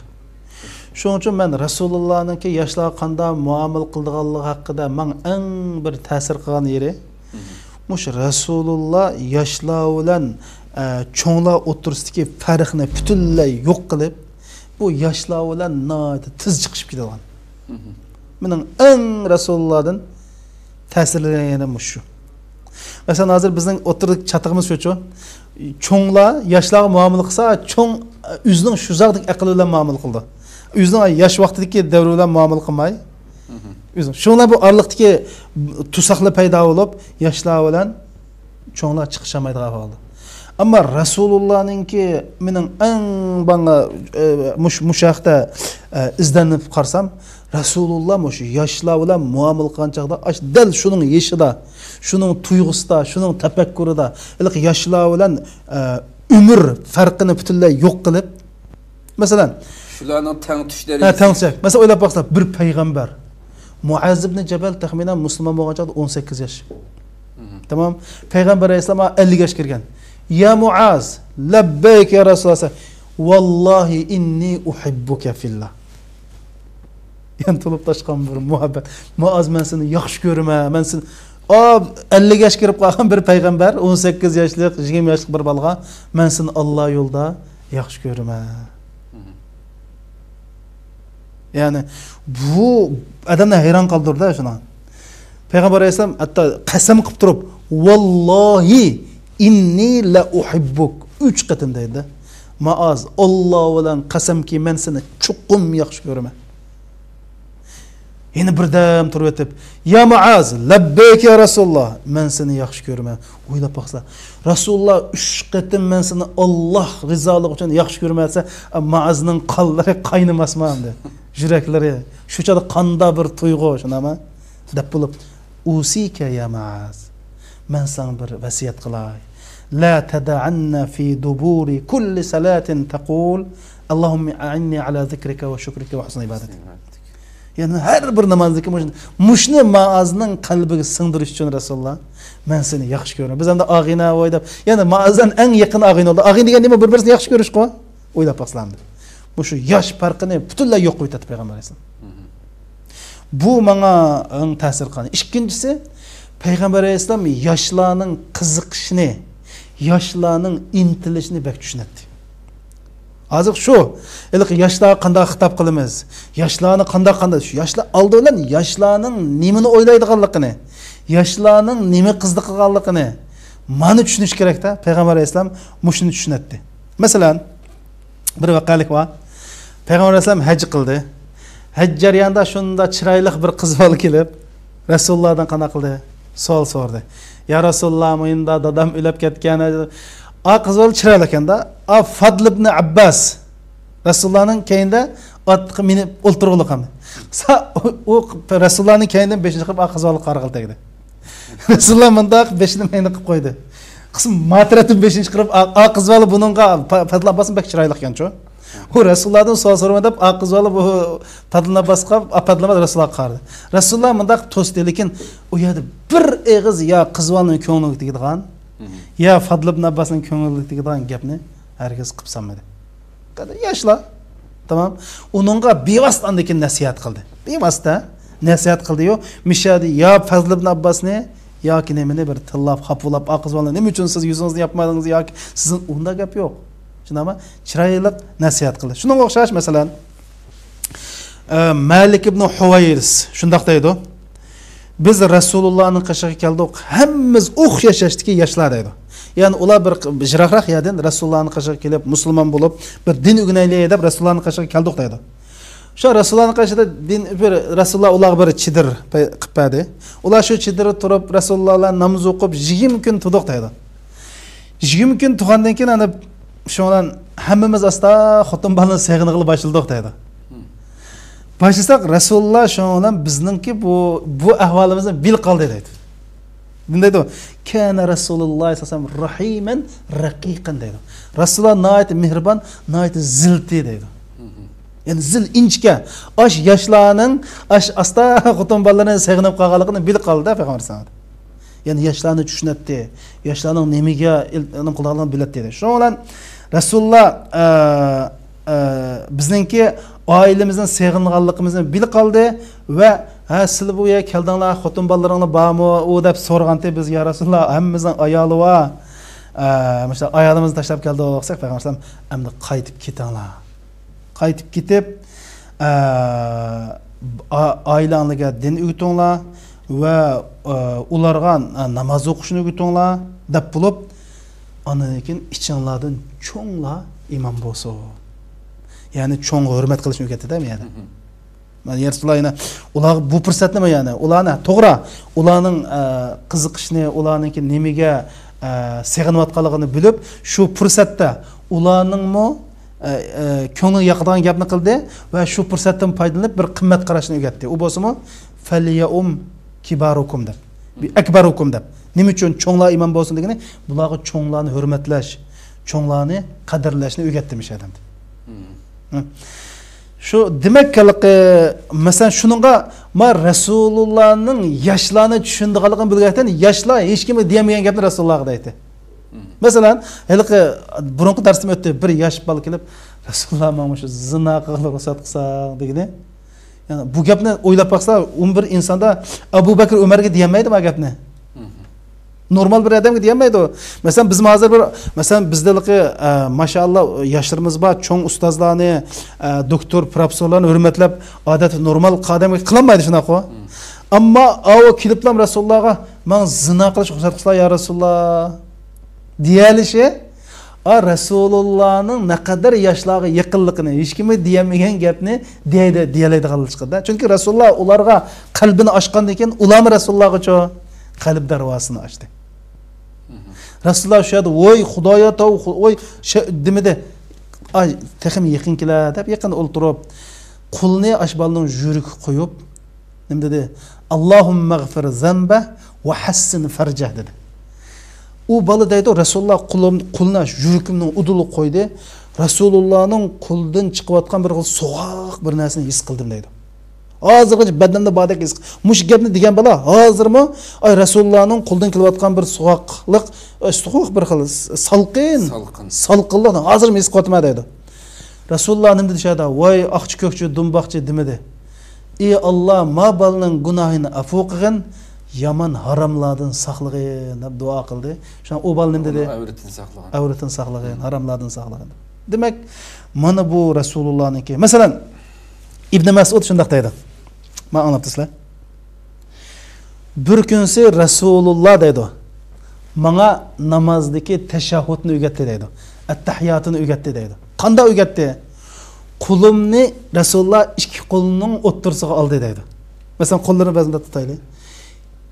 شۇنىڭ ئۈچۈن مەن رەسۇلۇللانىڭكى ياشلارغا قانداق مۇئامىلە قىلىدىغانلىقى ھەققىدە ماڭا ئەڭ بىر تەسىر قىلغان يېرى، مۇشۇ رەسۇلۇللا ياشلار بىلەن، ئە، چوڭلار ئوتتۇرىسىدىكى پەرقنى پۈتۈنلەي يوق قىلىپ، بۇ ياشلار بىلەن ناھايىتى تېز چىقىشىپ كېتىدىغان. مېنىڭ ئەڭ رەسۇلۇللادىن تەسىرلەنگىنىم مۇشۇ. مەسىلەن، ھازىر بىزنىڭ ئوتتۇرىدىكى چاتىقىمىز شۇچۇ. چوڭلار ياشلارغا مۇئامىلە قىلسا، چوڭ ئۆزىنىڭ شۇ زاغدىكى ئەقىل بىلەن مۇئامىلە قىلىدۇ. ئۆزىنىڭ ياش ۋاقتىدىكى دەۋرى بىلەن مۇئامىلە قىلماي. ئۆزىنىڭ. شۇڭلار بۇ ئارىلىقتىكى تۇساقلار پەيدا بولۇپ، ياشلار بىلەن چوڭلار چىقىشالمايدىغان ئەھۋالدا. ئەمما رەسۇلۇللانىڭكى مېنىڭ ئەڭ ماڭا، ئە، مۇش-، مۇشۇ ھەقتە، ئە، ئىزدىنىپ قارىسام، رەسۇلۇللا مۇشۇ ياشلار بىلەن مۇئامىلە قىلغان چاغدا، ئاش-، دەل شۇنىڭ يېشىدا، شۇنىڭ تۇيغۇسىدا، شۇنىڭ تەپەككۇرىدا، ھېلىقى ياشلار بىلەن، ئە، ئۆمۈر پەرقىنى پۈتۈنلەي يوق قىلىپ، مەسىلەن، شۇلارنىڭ تەڭ تۇش ھە، دەرىجىسى. تەڭ تۇش. مەسىلەن، ئويلاپ باقساق، بىر پەيغەمبەر، مۇئەز ئىبنى جەبەل تەخمىنەن مۇسۇلمان بولغان چاغدا ئون سەككىز ياش. تامام. پەيغەمبەر ئەلەيھىسسالام ئەللىك ياش كىرگەن. يا مۇئاز، لەببەيك يا رەسۇلاللا. ۋاللاھى ئىننى ئۇھىببۇكە فىللا. يەنە تولۇپ تاشقان بىر مۇھەببەت. مۇئاز، مەن سېنى ياخشى كۆرىمەن. مەن سېنى، ئا، ئەللىك ياش كىرىپ قالغان بىر پەيغەمبەر، ئون سەككىز ياشلىق، يىگىرمە ياشلىق بىر بالىغا، مەن سېنى ئاللا يولىدا ياخشى كۆرىمەن. يەنى بۇ ئادەمنى ھەيران قالدۇرىدۇ شۇنىڭ. پەيغەمبەر ئەلەيھىسسالام ھەتتا قەسەم قىلىپ تۇرۇپ، «ۋاللاھى ئىننى لە ئۇھىببۇك» ئۈچ قېتىم دەيدۇ. مائاز، «ئاللا بىلەن قەسەمكى، مەن سېنى چوقۇم ياخشى كۆرىمەن.» يەنە بىردەم تۇرۇۋېتىپ، «يا مائاز، لەببەيك يا رەسۇلاللا، مەن سېنى ياخشى كۆرىمەن.» ئويلاپ باقسىلا، رەسۇلاللا ئۈچ قېتىم «مەن سېنى ئاللا رىزالىقى ئۈچۈن ياخشى كۆرىمەن» دېسە، مائازنىڭ قانلىرى قاينىماسمۇ ئەمدى؟ يۈرەكلىرى شۇ چاغدا قاندا بىر تۇيغۇ، شۇنداقمۇ؟ دەپ بولۇپ، «ئۇسىكە يا مائاز، مەن ساڭا بىر ۋەسىيەت قىلاي. لا تەدەئەننە فى دۇبۇرى كۇللى سەلاتىن تەقۇل، ئاللاھۇممە ئەئىننى ئالا زىكرىكە ۋە شۈكرىكە ۋە ھۇسنى ئىبادەتىك.» يەنى ھەر بىر نامازدىكى مۇشۇ، مۇشۇنى مائازنىڭ قەلبىگە سىڭدۈرۈش ئۈچۈن رەسۇلۇللا، «مەن سېنى ياخشى كۆرىمەن.» بىز ئەمدى ئاغىنە ۋاي دەپ، يەنى مائازدىن ئەڭ يېقىن ئاغىنە بولدى. ئاغىنە دېگەن نېمە؟ بىر-بىرسىنى ياخشى كۆرۈشقۇ. ئويلاپ باقسىلا ئەمدى. مۇشۇ ياش پەرقىنى پۈتۈنلەي يوق قىلىۋېتەتتى پەيغەمبەر ئەلەيھىسسالام. بۇ ماڭا ئەڭ تەسىر قىلغان. ئىككىنچىسى، پەيغەمبەر ئەلەيھىسسالام ياشلارنىڭ قىزىقىشىنى، ياشلارنىڭ ئىنتىلىشىنى بەك چۈشىنەتتى. ھازىر شۇ، ھېلىقى ياشلارغا قانداق خىتاب قىلىمىز؟ ياشلارنى قانداق، قانداق، شۇ ياشلار ئالدى بىلەن ياشلارنىڭ نېمىنى ئويلايدىغانلىقىنى، ياشلارنىڭ نېمە قىزىقىدىغانلىقىنى، مانا چۈشىنىش كېرەكتە. پەيغەمبەر ئەلەيھىسسالام مۇشۇنى چۈشىنەتتى. مەسىلەن، بىر ۋەقەلىك بار. پەيغەمبەر ئەلەيھىسسالام ھەج قىلدى. ھەج جەريانىدا شۇنداق چىرايلىق بىر قىز بالا كېلىپ، رەسۇلۇللادىن قانداق قىلدى؟ سوئال سورىدى. «يا رەسۇلۇللا، مۇيۇندا دادام ئۆلۈپ كەتكەن.» ئا قىز بالا چىرايلىق ئىكەن-دە. ئا فادل ئىبنى ئابباس رەسۇلۇللانىڭ كەينىدە ئاتقا مىنىپ ئولتۇرغۇلۇق ئەمدى. سا-، ئۇ، ئۇ رەسۇلۇللانىڭ كەينىدىن بېشىنى چىقىرىپ، ئا قىز بالىغا قارىغىلى تەگدى. رەسۇلۇللا مۇنداق بېشىنى مەينە قىلىپ قويدى. قىسىم ما تەرەپتىن بېشىنى چىقىرىپ، ئا، ئا قىز بالا بۇنىڭغا، پا-، پەدىل ئابباسمۇ بەك چىرايلىق ئىكەنچۇ. ئۇ رەسۇلۇللادىن سوئال سورىماي دەپ، ئا قىز بالا بۇ پەدىل ئابباسقا، ئا، پەدىل ئابباس رەسۇلۇللاغا قارىدى. رەسۇلۇللا مۇنداق توستى، لېكىن ئۇ يەردە بىر ئېغىز يا قىز بالىنىڭ كۆڭلىگە تېگىدىغان، يا پەدىل ئابباسنىڭ كۆڭلىگە تېگىدىغان گەپنى ھەرگىز قىلىپ سالمىدى. ياشلار. تامام. ئۇنىڭغا بىۋاسىتە ئاندىن كېيىن نەسىھەت قىلدى. بىۋاسىتە نەسىھەت قىلدى-يۇ. مىشادى يا پەزل ئىبن ئابباسنى ياكى نېمىنى بىر تىللاپ، خاپىلاپ، ئا قىز بالىنى، «نېمە ئۈچۈن سىز يۈزىڭىزنى ياپمىدىڭىز؟» ياكى سىزدىن ئۇنداق گەپ يوق. شۇنداقمۇ؟ چىرايلىق نەسىھەت قىلدى. شۇنىڭغا ئوخشاش، مەسىلەن، ئە، مالىك ئىبن ھۇۋەيرىس شۇنداق دەيدۇ. «بىز رەسۇلۇللانىڭ قېشىغا كەلدۇق، ھەممىمىز ئوخشاش ياشتىكى ياشلار» دەيدۇ. يەنى ئۇلار بىر يىراقراق يەردىن رەسۇلۇللانىڭ قېشىغا كېلىپ، مۇسۇلمان بولۇپ، بىر دىن ئۆگىنەيلى دەپ رەسۇلۇللانىڭ قېشىغا كەلدۇق دەيدۇ. شۇ رەسۇلۇللانىڭ قېشىدا دىن، بىر رەسۇلۇللا ئۇلارغا بىر چېدىر پەي-، قىلىپ بەردى. ئۇلار شۇ چېدىردا تۇرۇپ، رەسۇلۇللا بىلەن ناماز ئوقۇپ، يىگىرمە كۈن تۇردۇق دەيدۇ. يىگىرمە كۈن تۇرغاندىن كېيىن، ئەنە، شۇنىڭ بىلەن ھەممىمىز ئاستا خوتۇن بالىنى سېغىنغىلى باشلىدۇق دەيدۇ. باشلىساق، رەسۇلۇللا شۇنىڭ بىلەن بىزنىڭكى بۇ، بۇ ئەھۋالىمىزنى بىلىپ قالدى دەيدۇ. بۇنى دەيدۇ، «كان رەسۇلۇللا سەللەللاھۇ ئەلەيھى ۋەسەللەم رەھىمەن رەقىقەن» دەيدۇ. رەسۇلۇللا ناھايىتى مېھرىبان، ناھايىتى زىلتى دەيدۇ. يەنى زىل، ئىنچىكە. ئاش ياشلارنىڭ، ئاش ئاستا خوتۇن بالىلىرىنى سېغىنىپ قالغانلىقىنى بىلىپ قالدى پەيغەمبەر ئەلەيھىسسالام. يەنى ياشلارنى چۈشىنەتتى. ياشلارنىڭ نېمىگە ئىل-، ئىلىم قىلىدىغانلىقىنى بىلەتتى. شۇنىڭ بىلەن رەسۇلۇللا، ئە، ئە، بىزنىڭكى ئائىلىمىزنىڭ سېغىنغانلىقىمىزنى بىلىپ قالدى ۋە، «ھە، سىلە بۇ يەرگە كەلدىڭلار، خوتۇن بالىلىرىڭلار بارمۇ؟» ئۇ دەپ سورىغانتى، بىز، «يا رەسۇلۇللا، ھەممىمىزنىڭ ئايالى بار. ئە، مۇشۇ ئايالىمىزنى تاشلاپ كەلدۇق» دېسەك، پەيغەمبەر ئەلەيھىسسالام، «ئەمدى قايتىپ كېتىڭلار. قايتىپ كېتىپ، ئە، ئا-، ئائىلەڭلارگە دىن ئۆگىتىڭلار ۋە، ئە، ئۇلارغا، ئە، ناماز ئوقۇشنى ئۆگىتىڭلار» دەپ بولۇپ، ئاندىن كېيىن، «ئىچىڭلاردىن چوڭلار ئىمام بولسۇن.» يەنى چوڭغا ھۆرمەت قىلىشنى ئۆگەتتى-دە، يەنى. مانا يا رەسۇلۇللا، يەنە ئۇلارغا بۇ پۇرسەتنىمۇ، يەنى ئۇلارنى، توغرا، ئۇلارنىڭ، ئە، قىزىقىشىنى، ئۇلارنىڭكى نېمىگە، ئە، سېغىنىۋاتقانلىقىنى بىلىپ، شۇ پۇرسەتتە ئۇلارنىڭمۇ، ئە، ئە، كۆڭلىگە ياقىدىغان گەپنى قىلدى ۋە شۇ پۇرسەتتىن پايدىلىنىپ بىر قىممەت قاراشنى ئۆگەتتى. ئۇ بولسىمۇ، «فەليەئۇم كىبارۇكۇم» دەپ، «بىئەكبەرۇكۇم» دەپ. نېمە ئۈچۈن چوڭلار ئىمام بولسۇن دېگىنى، بۇلارغا چوڭلارنى ھۆرمەتلەش، چوڭلارنى قەدىرلەشنى ئۆگەتتى مۇشۇ ئادەم. شۇ دېمەك، ھېلىقى، مەسىلەن، شۇنىڭغا ما رەسۇلۇللانىڭ ياشلارنى چۈشىنىدىغانلىقىنى بىلگەنتىن، ياشلار ھېچكىمگە دېيەلمىگەن گەپنى رەسۇلۇللاغا دەيتتى. مەسىلەن، ھېلىقى بۇرۇنقى دەرستىمۇ ئۆتتى، بىر ياش بالا كېلىپ، «رەسۇلۇللا، ماڭا مۇشۇ زىنا قىلغىلى رۇخسەت قىلساڭ» دېگىنى. يەنى بۇ گەپنى ئويلاپ باقسا، ئۇ بىر ئىنساندا ئەبۇ بەكرى ئۆمەرگە دېيەلمەيدۇ ما گەپنى. نورمال بىر ئادەمگە دېيەلمەيدۇ. مەسىلەن، بىزمۇ ھازىر بىر، مەسىلەن، بىزدىنقى، ئە، ماشائاللا، ياشلىرىمىز بار، چوڭ ئۇستازلارنى، ئە، دوكتور، پروفېسسورلارنى ھۆرمەتلەپ، ئادەتتە نورمال ئادەمگە قىلالمايدۇ، شۇنداققۇ؟ ئەمما ئاۋۇ كېلىپلام رەسۇلۇللاغا، «ماڭا زىنا قىلىشقا رۇخسەت قىلسىلا، يا رەسۇلۇللا» دېيەلىشى، ئا، رەسۇلۇللانىڭ نەقەدەر ياشلارغا يېقىنلىقىنى، ھېچكىمگە دېيەلمىگەن گەپنى دېيەيدۇ، دېيەلەيدىغانلىقىدا. چۈنكى رەسۇلۇللا ئۇلارغا قەلبىنى ئاچقاندىن كېيىن، ئۇلارمۇ رەسۇلۇللاغىچۇ قەلب دەرۋازىسىنى ئاچتى. رەسۇلۇللا شۇ يەردە، «ۋوي خۇدايا تاۋ، خۇ-، ۋوي» شە-، دېمىدى. «ئاي، تېخىمۇ يېقىن كېلە» دەپ، يېقىن ئولتۇرۇپ، قولىنى ئاشۇ بالىنىڭ يۈرىكىگە قويۇپ، نېمە دېدى؟ «ئاللاھۇممەغفىر زەنبە ۋە ھەسسىن فەرجە» دېدى. ئۇ بالا دەيدۇ، رەسۇلۇللا قولۇم-، قولىنى ئاشۇ يۈرىكىمنىڭ ئۇدۇلىغا قويدى. رەسۇلۇللانىڭ قولىدىن چىقىۋاتقان بىر خىل سوغۇق بىر نەرسىنى ھېس قىلدىم دەيدۇ. ھازىرغىچە بەدىنىمدە باردەك ھېس قىل-، مۇشۇ گەپنى دېگەن بالا ھازىرمۇ، ئاي، رەسۇلۇللانىڭ قولىدىن كېلىۋاتقان بىر سوغۇقلۇق، ئاي، سوغۇق بىر خىل س-، سالقىن، سالقىن. سالقىنلىقنى ھازىرمۇ ھېس قىلىۋاتىمەن دەيدۇ. رەسۇلۇللا نېمە دېدى شۇ يەردە؟ «ۋاي ئاقچى كۆكچى دۇمباقچى» دېمىدى. «ئى ئاللا، ما بالىنىڭ گۇناھىنى ئەپۇ قىلغىن، يامان ھاراملاردىن ساقلىغىن» دەپ دۇئا قىلدى. شۇڭا ئۇ بالا نېمە دېدى؟ ئۇنىڭ ئەۋرىتىنى ساقلىغىن. «ئەۋرىتىنى ساقلىغىن، ھاراملاردىن ساقلىغىن» دېدى. دېمەك، مانا بۇ رەسۇلۇللانىڭكى. مەسىلەن، ئىبنى مەسئۇد شۇنداق دەيدۇ. مانا ئاڭلاپتۇ سىلەر. بىر كۈنسى رەسۇلۇللا دەيدۇ، ماڭا نامازدىكى تەشەھھۇدنى ئۆگەتتى دەيدۇ. ئەتتەھىياتىنى ئۆگەتتى دەيدۇ. قانداق ئۆگەتتى؟ قولۇمنى رەسۇلۇللا ئىككى قولىنىڭ ئوتتۇرىسىغا ئالدى دەيدۇ. مەسىلەن، قوللىرىنى بەزىدە تۇتايلى.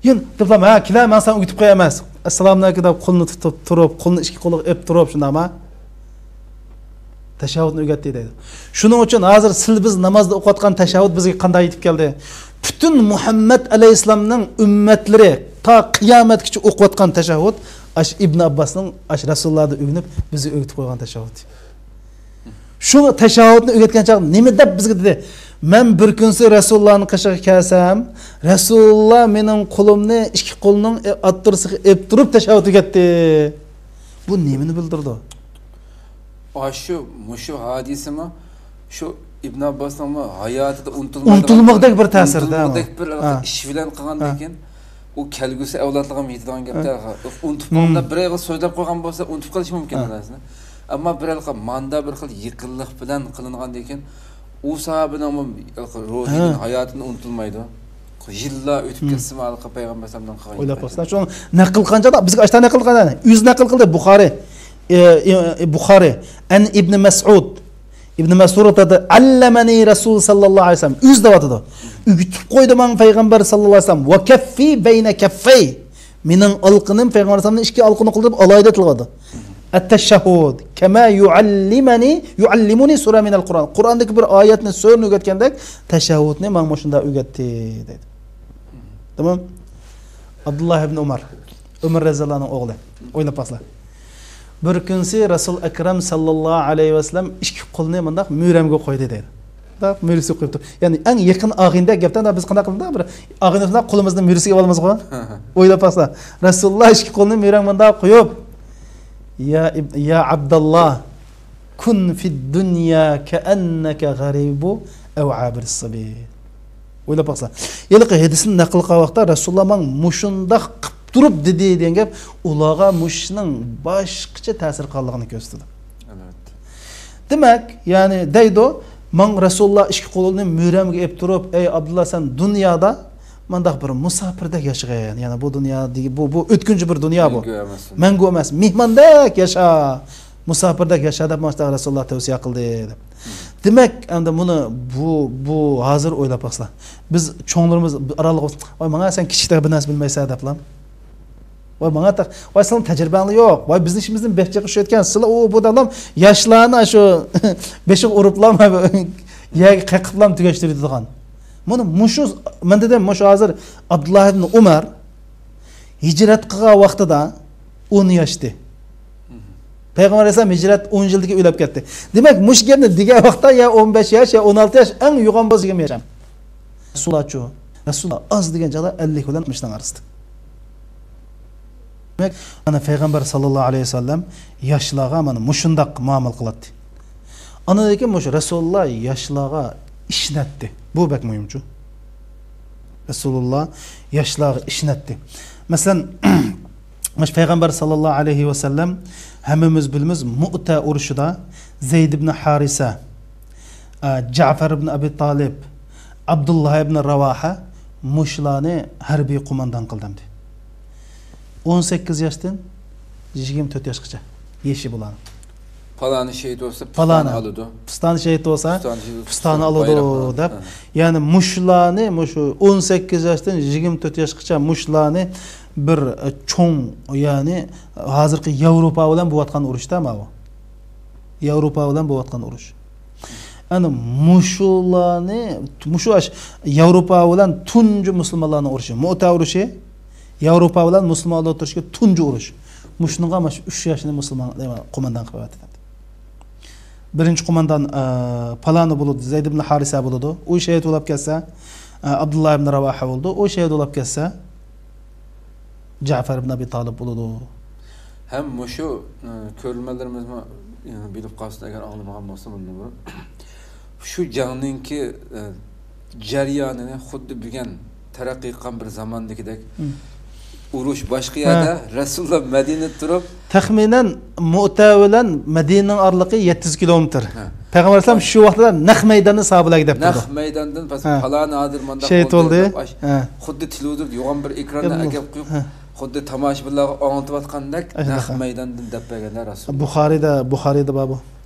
يەنە دەپلا، ھە، كېلە، مەن ساڭا ئۆگىتىپ قوياي ئەمەس. ئەسسالامۇ ئەلەيكۇم دەپ قولنى تۇتۇپ تۇرۇپ، قولنى ئىككى قولىغا ئېلىپ تۇرۇپ، شۇنداقما؟ تەشەھھۇدنى ئۆگەتتى دەيدۇ. شۇنىڭ ئۈچۈن ھازىر سىل بىز نامازدا ئوقۇۋاتقان تەشەھھۇد بىزگە قانداق يېتىپ كەلدى؟ پۈتۈن مۇھەممەد ئەلەيھىسسالامنىڭ ئۈممەتلىرى تا قىيامەتكىچە ئوقۇۋاتقان تەشەھھۇد ئاش ئىبن ئابباسنىڭ ئاش رەسۇلۇللادا ئۆگىنىپ بىزگە ئۆگىتىپ قويغان تەشەھھۇد. شۇ تەشەھھۇدنى ئۆگەتكەن چاغدا نېمە دەپ بىزگە دېدى؟ مەن بىر كۈنسى رەسۇلۇللانىڭ قېشىغا كەلسەم، رەسۇلۇللا مېنىڭ قولۇمنى ئىككى قولىنىڭ ئوتتۇرىسىغا ئېلىپ تۇرۇپ تەشەھھۇد ئۆگەتتى. بۇ نېمىنى بىلدۈرىدۇ؟ ئاشۇ، مۇشۇ ھادىسىمۇ شۇ ئىبن ئابباسنىڭمۇ ھاياتىدا ئۇنتۇلمايدىغان، ئۇنتۇلمىغۇدەك بىر تەسىردە. ئۇنتۇلمىغۇدەك بىر ھە. ئىش بىلەن قىلغاندىن ھە. كېيىن، ئۇ كەلگۈسى ئەۋلادلارغا يېتىدىغان گەپتە. ھە. ئۇنتۇپ قالغاندا بىر ئېغىز سۆزلەپ قويغان بولسا، ئۇنتۇپ قېلىشى مۇمكىن ھە. ئۇ نەرسىنى. ئەمما بىر ھېلىقى ماندا بىر خىل يېقىنلىق بىلەن قىلىنغاندىن كېيىن، ئۇ ساھابىنىڭمۇ روھىدىن، ھە. ھاياتىدىن ئۇنتۇلمايدۇ. يىللار ئۆتۈپ كەتسىمۇ، ھېلىقى پەيغەمبەر ئەلەيھىسسالامدىن قالغان ئويلاپ باقسىنا، شۇ نەقىل قىلغان چاغدا، بىزگە ئاشتا نەقىل قىلغان، ئۆزى نەقىل قىلدى، بۇخارى. ئى، ئى، بۇخارى. ئەن ئىبنى مەسئۇد. ئىبنى مەسئۇد ئېيتىدۇ، «ئەللەمەنى رەسۇل ساللاللاھۇ ئەلەيھى ۋەسەللەم.» ئۆزى دەۋاتىدۇ. ئۆگىتىپ قويدى ماڭا پەيغەمبەر ساللاللاھۇ ئەلەيھى ۋەسەللەم. «ۋە كەففى بەينە كەففەي.» مېنىڭ ئالىقىنىم پەيغەمبەر ئەلەيھىسسالامنىڭ ئىككى ئالىقىنى قىلدى دەپ ئالاھىدە تىلغا ئالدى. «ئەتتەشەھھۇد كەمە يۇئەللىمەنى، يۇئەللىمۇنى سۈرە مىنەل قۇرئان.» قۇرئاندىكى بىر ئايەتنى، سۈرىنى ئۆگەتكەندەك تەشەھھۇدنى ماڭا مۇشۇنداق ئۆگەتتى، دەيدۇ. تامام. ئابدۇللا ئىبن ئۇمار، ئۆمەر رەزىياللاھۇ ئەنھۇنىڭ ئوغلى. ئويلاپ باقسىلا. بىر كۈنسى رەسۇل ئەكرەم ساللاللاھۇ ئەلەيھى ۋەسەللەم ئىككى قولىنى مۇنداق مۈرەمگە قويدى دەيدۇ. مۇنداق مۈرىسىگە قويۇپتۇ. يەنى ئەڭ يېقىن ئاغىنىدەك گەپتە، بىز قانداق قىلدۇق؟ بىر ئاغىنىمىزنى قولىمىزنى مۈرىسىگە ئېلىۋالىمىزغۇ؟ ئويلاپ باقسا، رەسۇلۇللا ئىككى قولىنى مۈرەڭ مۇنداق قويۇپ، يا ئىب-، يا ئابداللا، كۇن فىد دۇنيا كەئەننەكە غەرىبۇ ئەۋ ئابىرىس سەبىل. ئويلاپ باقسا، ھېلىقى ھەدىسنى نەقىل قىلغان ۋاقىتتا رەسۇلۇللا ماڭا مۇشۇنداق قىپ تۇرۇپ دېدى دېگەن گەپ ئۇلارغا مۇشۇنىڭ باشقىچە تەسىر قىلغانلىقىنى كۆرسىتىدۇ. ئەلۋەتتە. دېمەك، يەنى دەيدۇ، ماڭا رەسۇلۇللا ئىككى قولىنى مۈرەمگە ئېلىپ تۇرۇپ، ئەي ئابدۇللا، سەن دۇنيادا مانداق بىر مۇساپىردەك ياشىغىن. يەنى بۇ دۇنيا دېگى-، بۇ، بۇ ئۆتكۈنچى بىر دۇنيا بۇ. مەڭگۈ ئەمەس. مەڭگۈ ئەمەس. مېھماندەك ياشا. مۇساپىردەك ياشا دەپ ماڭا رەسۇلۇللا تەۋسىيە قىلدى دەپ. دېمەك، ئەمدى مۇنى بۇ، بۇ ھازىر ئويلاپ باقسىلا. بىز چوڭلىرىمىز ئارالىغا، «ۋاي، ماڭا سەن كىچىكتە بىر نەرسە بىلمەيسەن» دەپلا. «ۋاي، ماڭا تاق-، ۋاي، سىلىنىڭ تەجرىبەڭلار يوق. ۋاي، بىزنىڭ ئىشىمىزدىن بەك جىق ئىش ئۆتكەن. سىلەر ئۇ، بۇ» دەپلا ياشلارنى شۇ بېشىغا ئۇرۇپلا، يەرگە قېقىپلا تۈگەشتۈرىدىغان. مانا مۇشۇ، مەن دېدىم، مۇشۇ ھازىر ئابدۇللا ئىبن ئۇمەر ھىجرەت قىلغان ۋاقتىدا ئون ياشتى. پەيغەمبەر ئەلەيھىسسالام ھىجرەت ئون يىلدىكى ئۆلۈپ كەتتى. دېمەك، مۇشۇ گەپنى دېگەن ۋاقىتتا يا ئون بەش ياش، يا ئون ئالتە ياش، ئەڭ يوغان بولسا يىگىرمە ياش. رەسۇلۇللاچۇ؟ رەسۇلۇللا ئاز دېگەن چاغدا ئەللىك بىلەن ئاتمىشنىڭ ئارىسىدا. دېمەك، مانا پەيغەمبەر ساللاللاھۇ ئەلەيھى ۋەسەللەم ياشلارغا مانا مۇشۇنداق مۇئامىلە قىلاتتى. ئاندىن كېيىن مۇشۇ رەسۇلۇللا ياشلارغا ئىشىنەتتى. بۇ بەك مۇھىمچۇ. رەسۇلۇللا ياشلارغا ئىشىنەتتى. مەسىلەن، مۇشۇ پەيغەمبەر ساللاللاھۇ ئەلەيھى ۋەسەللەم، ھەممىمىز بىلىمىز، مۇئتە ئۇرۇشىدا زەيد ئىبن ھارىسە، ئە، جەفەر ئىبن ئەبى تالىب، ئابدۇللا ئىبن راۋاھە مۇشۇلارنى ھەربىي قوماندان قىلدى. ئون سەككىز ياشتىن يىگىرمە تۆت ياشقىچە يېشى بۇلارنىڭ. پالانى شېھىت بولسا پالانى پۇستانى ئالىدۇ. پۇستانى شېھىت بولسا پۇستانى شېھىت پۇستانى بولسا ئالىدۇ بايراقنى ئالىدۇ. دەپ. ھە. يەنى مۇشۇلارنى، مۇشۇ ئون سەككىز ياشتىن يىگىرمە تۆت ياشقىچە مۇشۇلارنى بىر، ئە، چوڭ، يەنى ھازىرقى ياۋروپا بىلەن بولۇۋاتقان ئۇرۇشتا ماۋۇ. ياۋروپا بىلەن بولۇۋاتقان ئۇرۇش. ئەنە مۇشۇلارنى، مۇشۇ ئاش-، ياۋروپا بىلەن تۇنجى مۇسۇلمانلارنىڭ ئۇرۇشى، مۇئتە ئۇرۇشى، ياۋروپا بىلەن مۇسۇلمانلار ئوتتۇرىسىدىكى تۇنجى ئۇرۇش. مۇشۇنىڭغا مانا شۇ ئۈچ ياشنى مۇسۇلمان، قوماندان قىلىپ ئەۋەتتى. بىرىنچى قوماندان، ئە، پالانى بولىدۇ، زەيد ئىبن ھارىسە بولىدۇ. ئۇ شېھىت بولۇپ كەتسە، ئە، ئابدۇللا ئىبن راۋاھە بولىدۇ. ئۇ شېھىت بولۇپ كەتسە، جەفەر ئىبن ئەبى تالىب بولىدۇ. ھەم مۇشۇ، ئە، كۆرۈرمەنلىرىمىزمۇ، ئە، بىلىپ قالسۇن، ئەگەر ئاڭلىمىغان بولسا بۇندىن بۇرۇن. شۇ جەڭنىڭكى، ئە، جەريانىنى خۇددى بۈگۈن تەرەققىي قىلغان بىر زاماندىكىدەك، ھە، ئۇرۇش باشقا يەردە، ھە، رەسۇلۇللا مەدىنىدە تۇرۇپ، تەخمىنەن مۇئتە بىلەن مەدىنىنىڭ ئارىلىقى يەتتە يۈز كىلومېتىر. ھە. پەيغەمبەر ئەلەيھىسسالام شۇ ۋاقىتتا نەق مەيداننى ساھابىلەرگە دەپ نەق تۇرىدۇ. مەيداندىن پەس-، ھە، پالانى ھازىر مۇنداق شېھىت بولدى، بولدى دەپ، ئاش-، ھە، خۇددى تېلېۋىزوردا يوغان بىر ئېكراننى ئەكەپ قويۇپ، ھە، خۇددى تاماشىبىنلارغا ئاڭلىتىۋاتقاندەك نەق مەيداندىن دەپ بەرگەنلەر رەسۇلۇللا. بۇخارىيدا، بۇخارىيدا بار بۇ.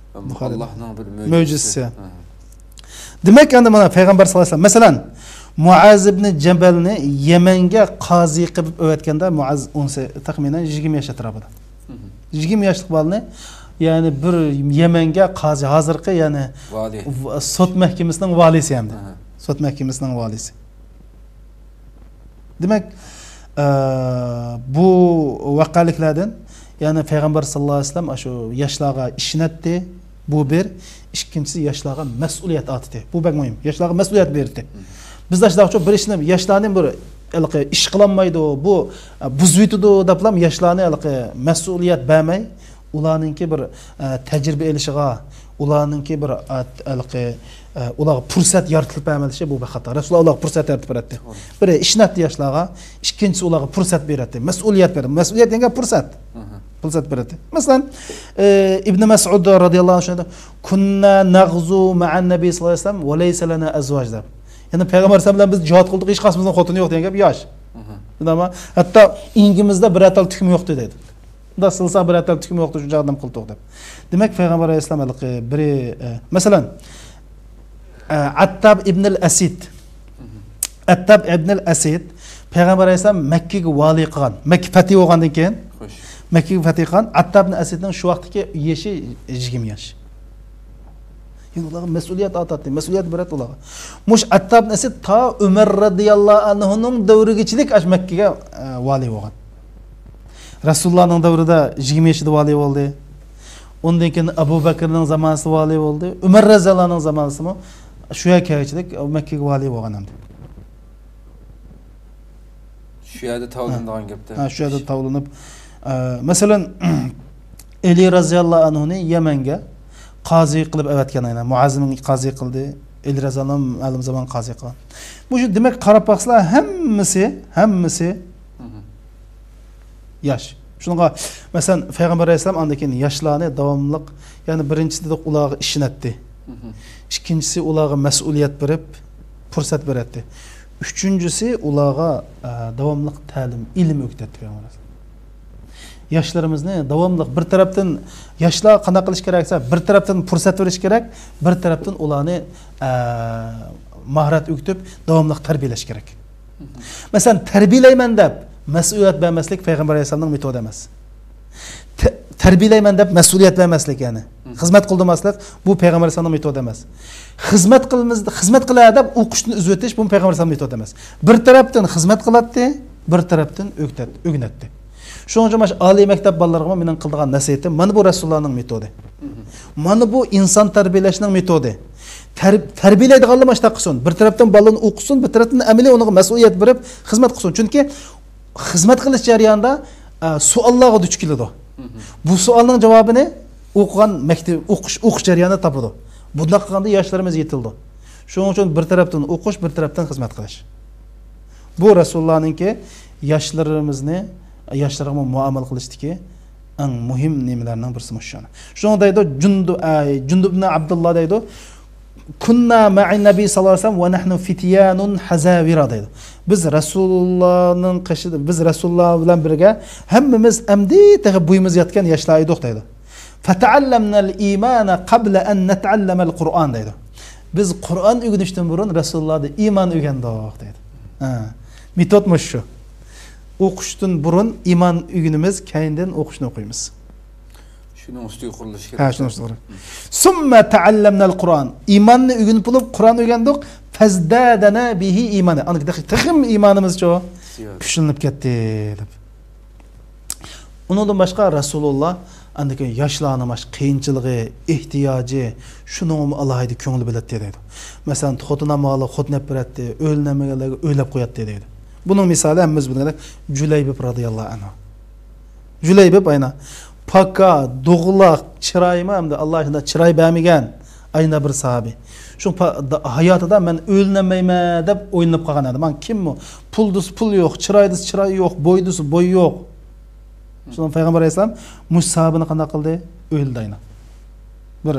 بۇخارىيدا. ئاللاھنىڭ بىر مۆجىزىسى. مۆجىزىسى. ھە. دېمەك، ئەمدى مانا پەيغەمبەر ساللاللاھۇ ئەلەيھى ۋەسەللەم، مەسىلەن، مۇئاز ئىبنى جەبەلنى يەمەنگە قازى قىلىپ ئەۋەتكەندە، مۇئاز ئون سەككىز، تەخمىنەن يىگىرمە ياش ئەتراپىدا. مم. يىگىرمە ياشلىق بالىنى، يەنى بىر يەمەنگە قازى، ھازىرقى، يەنى ۋالىي. ۋ-، سوت مەھكىمىسىنىڭ ۋالىيسى ئەمدى. ئاھا. سوت مەھكىمىسىنىڭ ۋالىيسى. دېمەك، ئە، بۇ ۋەقەلىكلەردىن، يەنى پەيغەمبەر ساللاللاھۇ ئەلەيھى ۋەسەللەم ئاشۇ ياشلارغا ئىشىنەتتى، بۇ بىر. ئىككىنچىسى، ياشلارغا مەسئۇلىيەت ئارتتى. بۇ بەك مۇھىم. ياشلارغا مەسئۇلىيەت بېرىتتى. بىز ياشلارچۇ بىر ئىشنى، ياشلارنى بىر ھېلىقى ئىش قىلالمايدۇ، بۇ، ئە، بۇزۇۋېتىدۇ دەپلا ياشلارنى ھېلىقى مەسئۇلىيەت بەرمەي، ئۇلارنىڭكى بىر، ئە، تەجرىبە ئېلىشىغا، ئۇلارنىڭكى بىر، ئە، ھېلىقى، ئە، ئۇلارغا پۇرسەت يارىتىلىپ بەرمىلىشى بۇ بىر خاتا. رەسۇلۇللا ئۇلارغا پۇرسەت يارىتىپ بېرەتتى. توغرا. بىرى، ئىشىنەتتى ياشلارغا، ئىككىنچىسى، ئۇلارغا پۇرسەت بېرەتتى، مەسئۇلىيەت بېرەتتى. مەسئۇلىيەت دېگەن گەپ پۇرسەت. ئاھا. پۇرسەت بېرەتتى. مەسىلەن، ئە، ئىبنى مەسئۇد رازىياللاھۇ ئەنھۇ شۇنداق، كۇننا نەغزۇ مەئەن نەبىي ساللاللاھۇ ئەلەيھى ۋەسەللەم ۋە لەيسە لەنا ئەزۋاج دەپ. يەنى پەيغەمبەر ئەلەيھىسسالام بىلەن بىز جىھاد قىلدۇق، ھېچقايسىمىزنىڭ خوتۇنى يوق دېگەن گەپ ياش. ئاھا. بىلدىڭمۇ؟ ھەتتا ئېڭىكىمىزدە بىرەر تال تۈكمۇ يوقتى دەيدۇ. مۇنداق سىلسا بىرەر تال تۈكمۇ يوقتى، شۇ جاغدىن قىلدۇق دەپ. دېمەك، پەيغەمبەر ئەلەيھىسسالام ھېلىقى بىرى، ئە، مەسىلەن، ئە، ئەتتاب ئىبنىل ئەسىد. ئەتتاب ئىبنىل ئەسىد پەيغەمبەر ئەلەيھىسسالام مەككىگە ۋالىي قىلغان. مەككە پەتھى بولغاندىن كېيىن، خوش. مەككىگە پەتھى قىلغان. ئەتتاب ئىبن ئەسىدنىڭ شۇ ۋاقىتتىكى يېشى يىگىرمە ياش. يەنى ئۇلارغا مەسئۇلىيەت ئارتاتتى، مەسئۇلىيەت بېرەتتى ئۇلارغا. مۇشۇ ئەتتاب ئىبن ئەسىد تا ئۆمەر رازىياللاھۇ ئەنھۇنىڭ دەۋرىگىچىلىك ئاشۇ مەككىگە، ئە، ۋالىي بولغان. رەسۇلۇللانىڭ دەۋرىدە يىگىرمە يېشىدا ۋالىي بولدى. ئۇندىن كېيىن ئەبۇ بەكرىنىڭ زامانىسىدا ۋالىي بولدى. ئۆمەر رەزىياللانىڭ زامانىسىمۇ شۇ يەرگە كەلگۈچىلىك مەككىگە ۋالىي بولغان ئەمدى. شۇ يەردە تاۋلىنىدىغان گەپتە. ھە، شۇ يەردە تاۋلىنىپ، ئە، مەسىلەن، ئەلى رەزىياللاھۇ ئەنھۇنى يەمەنگە قازى قىلىپ ئەۋەتكەن، ئەينەن مۇئازنى قازى قىلدى. ئەلى رەزىياللاھۇ ئەنھۇ مەلۇم زامان قازى قىلغان. مۇشۇ دېمەك، قاراپ باقسىلا، ھەممىسى، ھەممىسى ياش. شۇنىڭغا، مەسىلەن، پەيغەمبەر ئەلەيھىسسالام ئاندىن كېيىن ياشلارنى داۋاملىق، يەنى بىرىنچىسى دېدۇق، ئۇلارغا ئىشىنەتتى. ئىككىنچىسى، ئۇلارغا مەسئۇلىيەت بېرىپ، پۇرسەت بېرەتتى. ئۈچىنچىسى، ئۇلارغا، ئە، داۋاملىق تەلىم، ئىلىم ئۆگىتەتتى پەيغەمبەر ئەلەيھىسسالام. ياشلىرىمىزنى داۋاملىق بىر تەرەپتىن، ياشلار قانداق قىلىش كېرەك دېسە، بىر تەرەپتىن پۇرسەت بېرىش كېرەك، بىر تەرەپتىن ئۇلارنى، ئە، ماھارەت ئۆگىتىپ، داۋاملىق تەربىيەلەش كېرەك. مەسىلەن، تەربىيەلەيمەن دەپ مەسئۇلىيەت بەرمەسلىك پەيغەمبەر ئەلەيھىسسالامنىڭ مېتودى ئەمەس. تە-، تەربىيەلەيمەن دەپ مەسئۇلىيەت بەرمەسلىك، يەنى خىزمەت قىلدۇرماسلىق، بۇ پەيغەمبەر ئەلەيھىسسالامنىڭ مېتودى ئەمەس. خىزمەت قىلىمىز، خىزمەت قىلە دەپ ئوقۇشتىن ئۈزۈۋېتىش، بۇمۇ پەيغەمبەر ئەلەيھىسسالامنىڭ مېتودى ئەمەس. بىر تەرەپتىن خىزمەت قىلاتتى، بىر تەرەپتىن ئۆگىتەت-، ئۆگىنەتتى. شۇنىڭ ئۈچۈن مانا شۇ ئالىي مەكتەپ بالىلىرىغىمۇ مېنىڭ قىلىدىغان نەسىھىتىم، مانا بۇ رەسۇلۇللانىڭ مېتودى. مانا بۇ ئىنسان تەربىيەلەشنىڭ مېتودى. تەر-، تەربىيەلەيدىغانلار مانا شۇنداق قىلسۇن. بىر تەرەپتىن بالىنى ئوقۇتسۇن، بىر تەرەپتىن ئەمەلىي ئۇنىڭغا مەسئۇلىيەت بېرىپ خىزمەت قىلسۇن. چۈنكى خىزمەت قىلىش جەريانىدا، ئە، سوئاللارغا دۇچ كېلىدۇ. بۇ سوئالنىڭ جاۋابىنى ئوقۇغان مەكتەپ، ئوقۇش، ئوقۇش جەريانىدا تاپىدۇ. بۇنداق قىلغاندا ياشلىرىمىز يېتىلىدۇ. شۇنىڭ ئۈچۈن بىر تەرەپتىن ئوقۇش، بىر تەرەپتىن خىزمەت قىلىش. بۇ رەسۇلۇللانىڭكى ياشلىرىمىزنى ياشلارغا مۇئامىلە قىلىشتىكى ئەڭ مۇھىم نېمىلەرنىڭ بىرسى مۇشۇ. شۇڭا دەيدۇ، جۇندۇ، ئە، جۇندۇب ئىبن ئابدۇللا دەيدۇ، كنا مع النبي صلى الله عليه وسلم ونحن فتيان حزاورة دەيدۇ. بىز رەسۇلۇللانىڭ قېشىدا، بىز رەسۇلۇللا بىلەن بىرگە ھەممىمىز ئەمدى تېخى بويىمىز يەتكەن ياشلار ئىدۇق دەيدۇ. فتعلمنا الإيمان قبل أن نتعلم القرآن دەيدۇ. بىز قۇرئان ئۆگىنىشتىن بۇرۇن رەسۇلۇللادا ئىمان ئۆگەندۇق دەيدۇ. ھە. مېتود مۇشۇ. ئوقۇشتىن بۇرۇن ئىمان ئۆگىنىمىز، كەينىدىن ئوقۇشنى ئوقۇيمىز. شۇنىڭ ئۈستىگە قۇرۇلۇشى ھە، كېرەك. شۇنىڭ ئۈستىگە قۇرۇلۇش. ثم تعلمنا القرآن. ئىماننى ئۆگىنىپ بولۇپ، قۇرئان ئۆگەندۇق. فازدادنا به إيمانا. ئاندىن كېيىن تېخىمۇ ئىمانىمىزچۇ؟ زىيادە. كۈچلىنىپ كەتتى، دەپ. ئۇنىڭدىن باشقا رەسۇلۇللا ئاندىن كېيىن ياشلارنىڭ ماش قىيىنچىلىقى، ئېھتىياجى، شۇنىڭغىمۇ ئالاھىدە كۆڭۈل بۆلەتتى دەيدۇ. مەسىلەن، خوتۇن ئالمىغانلارغا خوتۇن ئېلىپ بېرەتتى، ئۆيلەنمىگەنلەرگە ئۆيلەپ قوياتتى دەيدۇ. بۇنىڭ مىسالى ھەممىمىز بىلگەندەك جۈلەيبىب رازىياللاھۇ ئەنھۇ. جۈلەيبىب ئاينا پاكا، دوغىلاق، چىرايمۇ ھەمدە ئاللا شۇنداق چىراي بەرمىگەن ئاينا بىر ساھابى. شۇ پا-، دا-، ھاياتىدا مەن ئۆيلىنەلمەيمەن دەپ ئويلىنىپ قالغان ئادەم. ماڭا كىممۇ؟ پۇل دېسە پۇل يوق، چىراي دېسە چىراي يوق، بوي دېسە بوي يوق. شۇنىڭ پەيغەمبەر ئەلەيھىسسالام مۇشۇ ساھابىنى قانداق قىلدى؟ ئۆيلىدى ئاينا. بىر،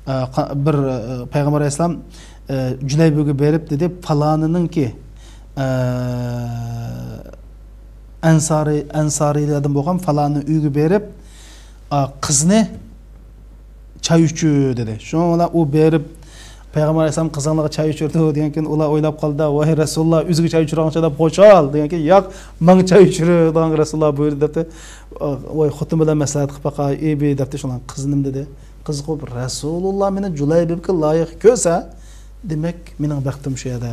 ئە، قا-، بىر، ئە، پەيغەمبەر ئەلەيھىسسالام، ئە، جۈلەيبىبگە بېرىپ دېدى، پالانىنىڭكى، ئە، ئەنسارى، ئەنسارىيلەردىن بولغان پالانىنىڭ ئۆيىگە بېرىپ، ئا، قىزنى چاي ئىچۈر دېدى. شۇنىڭ بىلەن ئۇ بېرىپ، پەيغەمبەر ئەلەيھىسسالام قىزىڭلارغا چاي ئىچۈرىدۇ دېگەنكىن، ئۇلار ئويلاپ قالدى، ۋاي رەسۇلۇللا، ئۆزىگە چاي ئىچۈرۈڭچە دەپ خۇشال دېگەنكىن، ياق، ماڭا چاي ئىچۈرۈڭ رەسۇلۇللا بۇيرۇدى دەپتۇ. ۋاي خوتۇن بىلەن مەسلىھەت قىلىپ باقاي، ئېبى دەپتۇ. شۇڭا قىزنىم دېدى. قىز قويۇپ، رەسۇلۇللا مېنى جۇلەيبىبكە لايىق كۆرسە، دېمەك مېنىڭ بەختىم شۇ يەردە.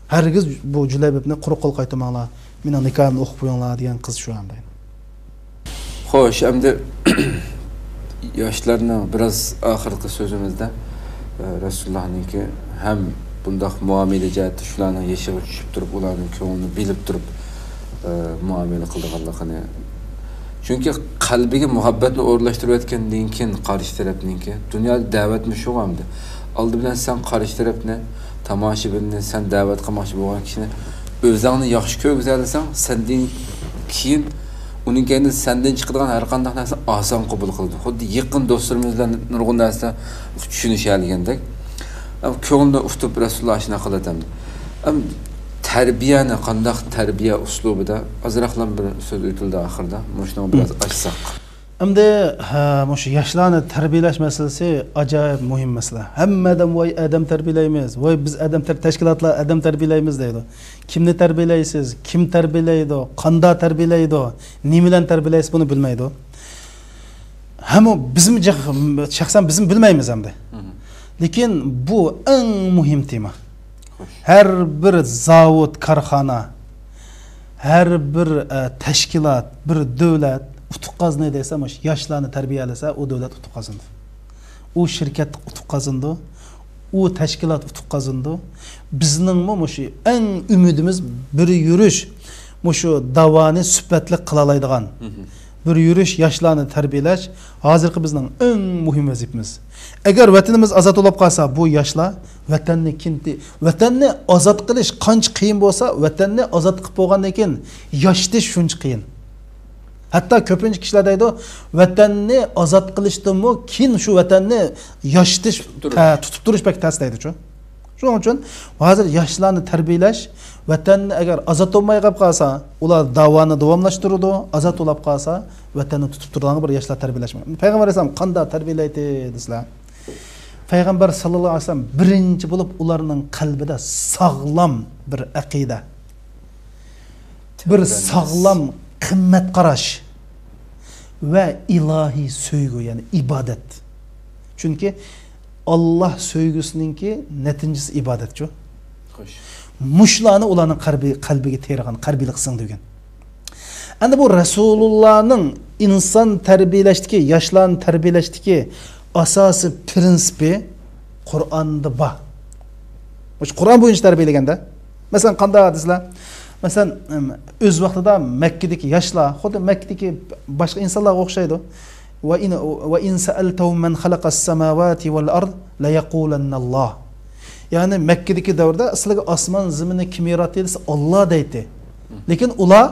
ھەرگىز بۇ جۇلەيبىبنى قۇرۇق قول قايتۇرماڭلار، مېنىڭ نىكاھىمنى ئوقۇپ قويۇڭلار دېگەن قىز شۇ ئەمدى. خوش، ئەمدى ياشلارنىڭ بىراز ئاخىرقى سۆزىمىزدە، ئە، رەسۇلۇللانىڭكى ھەم بۇنداق مۇئامىلە جەھەتتە شۇلارنىڭ يېشىغا چۈشۈپ تۇرۇپ، ئۇلارنىڭ كۆڭلىنى بىلىپ تۇرۇپ، ئە، مۇئامىلە قىلىدىغانلىقىنى. چۈنكى قەلبىگە مۇھەببەتنى ئورۇنلاشتۇرۇۋەتكەندىن كېيىن قارشى تەرەپنىڭكى، دۇنيادا دەۋەتمۇ شۇغۇ ئەمدى. ئالدى بىلەن سەن قارشى تەرەپنى، تاماشىبىننى، سەن دەۋەت قىلماقچى بولغان كىشىنى ئۆزۈڭنى ياخشى كۆرگۈزەلىسەڭ، سەندىن كېيىن، ئۇنىڭ كەينىدىن سەندىن چىقىدىغان ھەر قانداق نەرسىنى ئاسان قوبۇل قىلىدۇ. خۇددى يېقىن دوستلىرىمىز بىلەن نۇرغۇن نەرسىلەر چۈشىنىشەلىگەندەك. ئەم، كۆڭلىنى ئۇتۇپ رەسۇلۇللا ئاشۇنداق قىلىۋاتامدۇ. ئەم، تەربىيەنى قانداق تەربىيە ئۇسلۇبىدا ئازراقلا بىر سۆز ئۆتۈلدى ئاخىرىدا. مۇشۇنىڭغا بىراز ئاچساق. ئەمدى، ھە، مۇشۇ ياشلارنى تەربىيەلەش مەسىلىسى ئاجايىپ مۇھىم مەسىلە. ھەممە ئادەم، ۋاي ئادەم تەربىيەلەيمىز، ۋاي بىز ئادەم تەر-، تەشكىلاتلار ئادەم تەربىيەلەيمىز دەيدۇ. كىمنى تەربىيەلەيسىز؟ كىم تەربىيەلەيدۇ؟ قانداق تەربىيەلەيدۇ؟ نېمە بىلەن تەربىيەلەيسىز؟ بۇنى بىلمەيدۇ. ھەممە بىزمۇ جەخ-، شەخسەن بىزمۇ بىلمەيمىز ئەمدى. مم. لېكىن بۇ ئەڭ مۇھىم تېما. خوش. ھەر بىر زاۋۇت، كارخانا، ھەر بىر، ئە، تەشكىلات، بىر دۆلەت ئۇتۇق قازىناي دېسە، مۇشۇ ياشلارنى تەربىيەلىسە، ئۇ دۆلەت ئۇتۇق قازىنىدۇ. ئۇ شىركەت ئۇتۇق قازىنىدۇ. ئۇ تەشكىلات ئۇتۇق قازىنىدۇ. بىزنىڭمۇ مۇشۇ ئەڭ ئۈمىدىمىز بىر يۈرۈش، مۇشۇ داۋانى سۈپەتلىك قىلالايدىغان، مم. بىر يۈرۈش ياشلارنى تەربىيەلەش ھازىرقى بىزنىڭ ئەڭ مۇھىم ۋەزىپىمىز. ئەگەر ۋەتىنىمىز ئازاد بولۇپ قالسا، بۇ ياشلار ۋەتەننى كىنتى-، ۋەتەننى ئازاد قىلىش قانچە قىيىن بولسا، ۋەتەننى ئازاد قىلىپ بولغاندىن كېيىن ياشىتىش شۇنچە قىيىن. ھەتتا كۆپىنچە كىشىلەر دەيدۇ، ۋەتەننى ئازاد قىلىشتىنمۇ كېيىن شۇ ۋەتەننى ياشىتىش، تۇتۇپ تۇرۇش. تە-، تۇتۇپ تۇرۇش بەك تەس دەيدۇچۇ. شۇنىڭ ئۈچۈن ھازىر ياشلارنى تەربىيەلەش، ۋەتەننى ئەگەر ئازاد بولماي قېلىپ قالسا، ئۇلار داۋانى داۋاملاشتۇرىدۇ، ئازاد بولۇپ قالسا، ۋەتەننى تۇتۇپ تۇرىدىغان بىر ياشلار تەربىيەلەش. پەيغەمبەر ئەلەيھىسسالام قانداق تەربىيەلەيتتى دېسىلە، پەيغەمبەر ساللاللاھۇ ئەلەيھى ۋەسەللەم بىرىنچى بولۇپ ئۇلارنىڭ قەلبىدە ساغلام بىر ئەقىدە، بىر ساغلام قىممەت قاراش ۋە ئىلاھىي سۆيگۈ، يەنى ئىبادەت. چۈنكى ئاللا سۆيگۈسىنىڭكى نەتىجىسى ئىبادەتچۇ. خوش. مۇشۇلارنى ئۇلارنىڭ قەلبى، قەلبىگە تېرىغان، قەلبىگە سىڭدۈرگەن. ئەمدى بۇ رەسۇلۇللانىڭ ئىنسان تەربىيەلەشتىكى، ياشلارنى تەربىيەلەشتىكى ئاساسىي پىرىنسىپى قۇرئاندا بار. مۇشۇ قۇرئان بويىچە تەربىيەلىگەندە، مەسىلەن، قانداق دېسىلە، مەسىلەن، ئۆز ۋاقتىدا مەككىدىكى ياشلار خۇددى مەككىدىكى باشقا ئىنسانلارغا ئوخشايدۇ. وإن، وإن سألتهم من خلق السماوات والأرض ليقولن الله. يەنى مەككىدىكى دەۋردە سىلەرگە ئاسمان زېمىننى كىم ياراتتى دېسە، ئاللا دەيتتى. لېكىن ئۇلار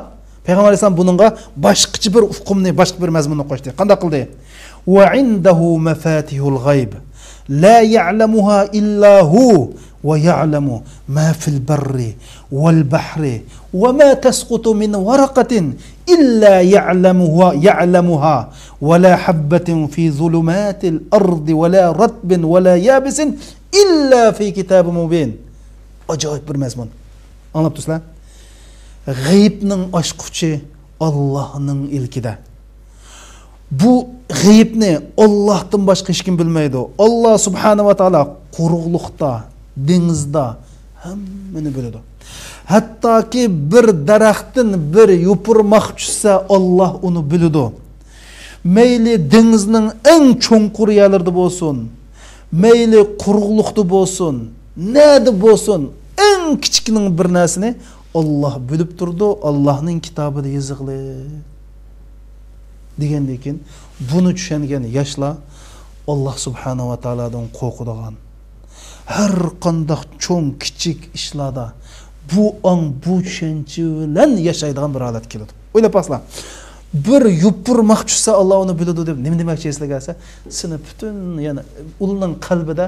پەيغەمبەر ئەلەيھىسسالام بۇنىڭغا باشقىچە بىر ئۇقۇمنى، باشقا بىر مەزمۇننى قوشتى. قانداق قىلدى؟ وعنده مفاتح الغيب لا يعلمها إلا هو ويعلم ما في البر والبحر وما تسقط من ورقة إلا يعلمها، يعلمها ولا حبة في ظلمات الأرض ولا رطب ولا يابس إلا في كتاب مبين. ئاجايىپ بىر مەزمۇن. ئاڭلاپ تۇرسىلەر. غەيىبنىڭ ئاچقۇچى ئاللاھنىڭ ئىلكىدە. بۇ غەيىبنى ئاللاھتىن باشقا ھېچكىم بىلمەيدۇ. ئاللاھ سۇبھانەھۇ ۋە تائالا قۇرۇقلۇقتا، دېڭىزدا ھەممىنى بىلىدۇ. ھەتتاكى بىر دەرەختىن بىر يوپۇرماق چۈشسە، ئاللاھ ئۇنى بىلىدۇ. مەيلى دېڭىزنىڭ ئەڭ چوڭقۇر يەرلىرىدە بولسۇن، مەيلى قۇرۇقلۇقتا بولسۇن، نەدە بولسۇن، ئەڭ كىچىكنىڭ بىر نەرسىنى ئاللاھ بىلىپ تۇرىدۇ، ئاللاھنىڭ كىتابىدا يېزىقلىق. دېگەندىن كېيىن بۇنى چۈشەنگەن ياشلار ئاللاھ سۇبھانەھۇ ۋە تائالادىن قورقىدىغان، ھەر قانداق چوڭ، كىچىك ئىشلاردا بۇ ئاڭ، بۇ چۈشەنچە بىلەن ياشايدىغان بىر ھالەتكە كېلىدۇ. ئويلاپ باقسىلا، بىر يوپۇرماق چۈشسە، ئاللاھ ئۇنى بىلىدۇ دەپ نېمە دېمەكچى ئېسىلىگەنسە؟ سېنى پۈتۈن، يەنى ئۇلارنىڭ قەلبىدە،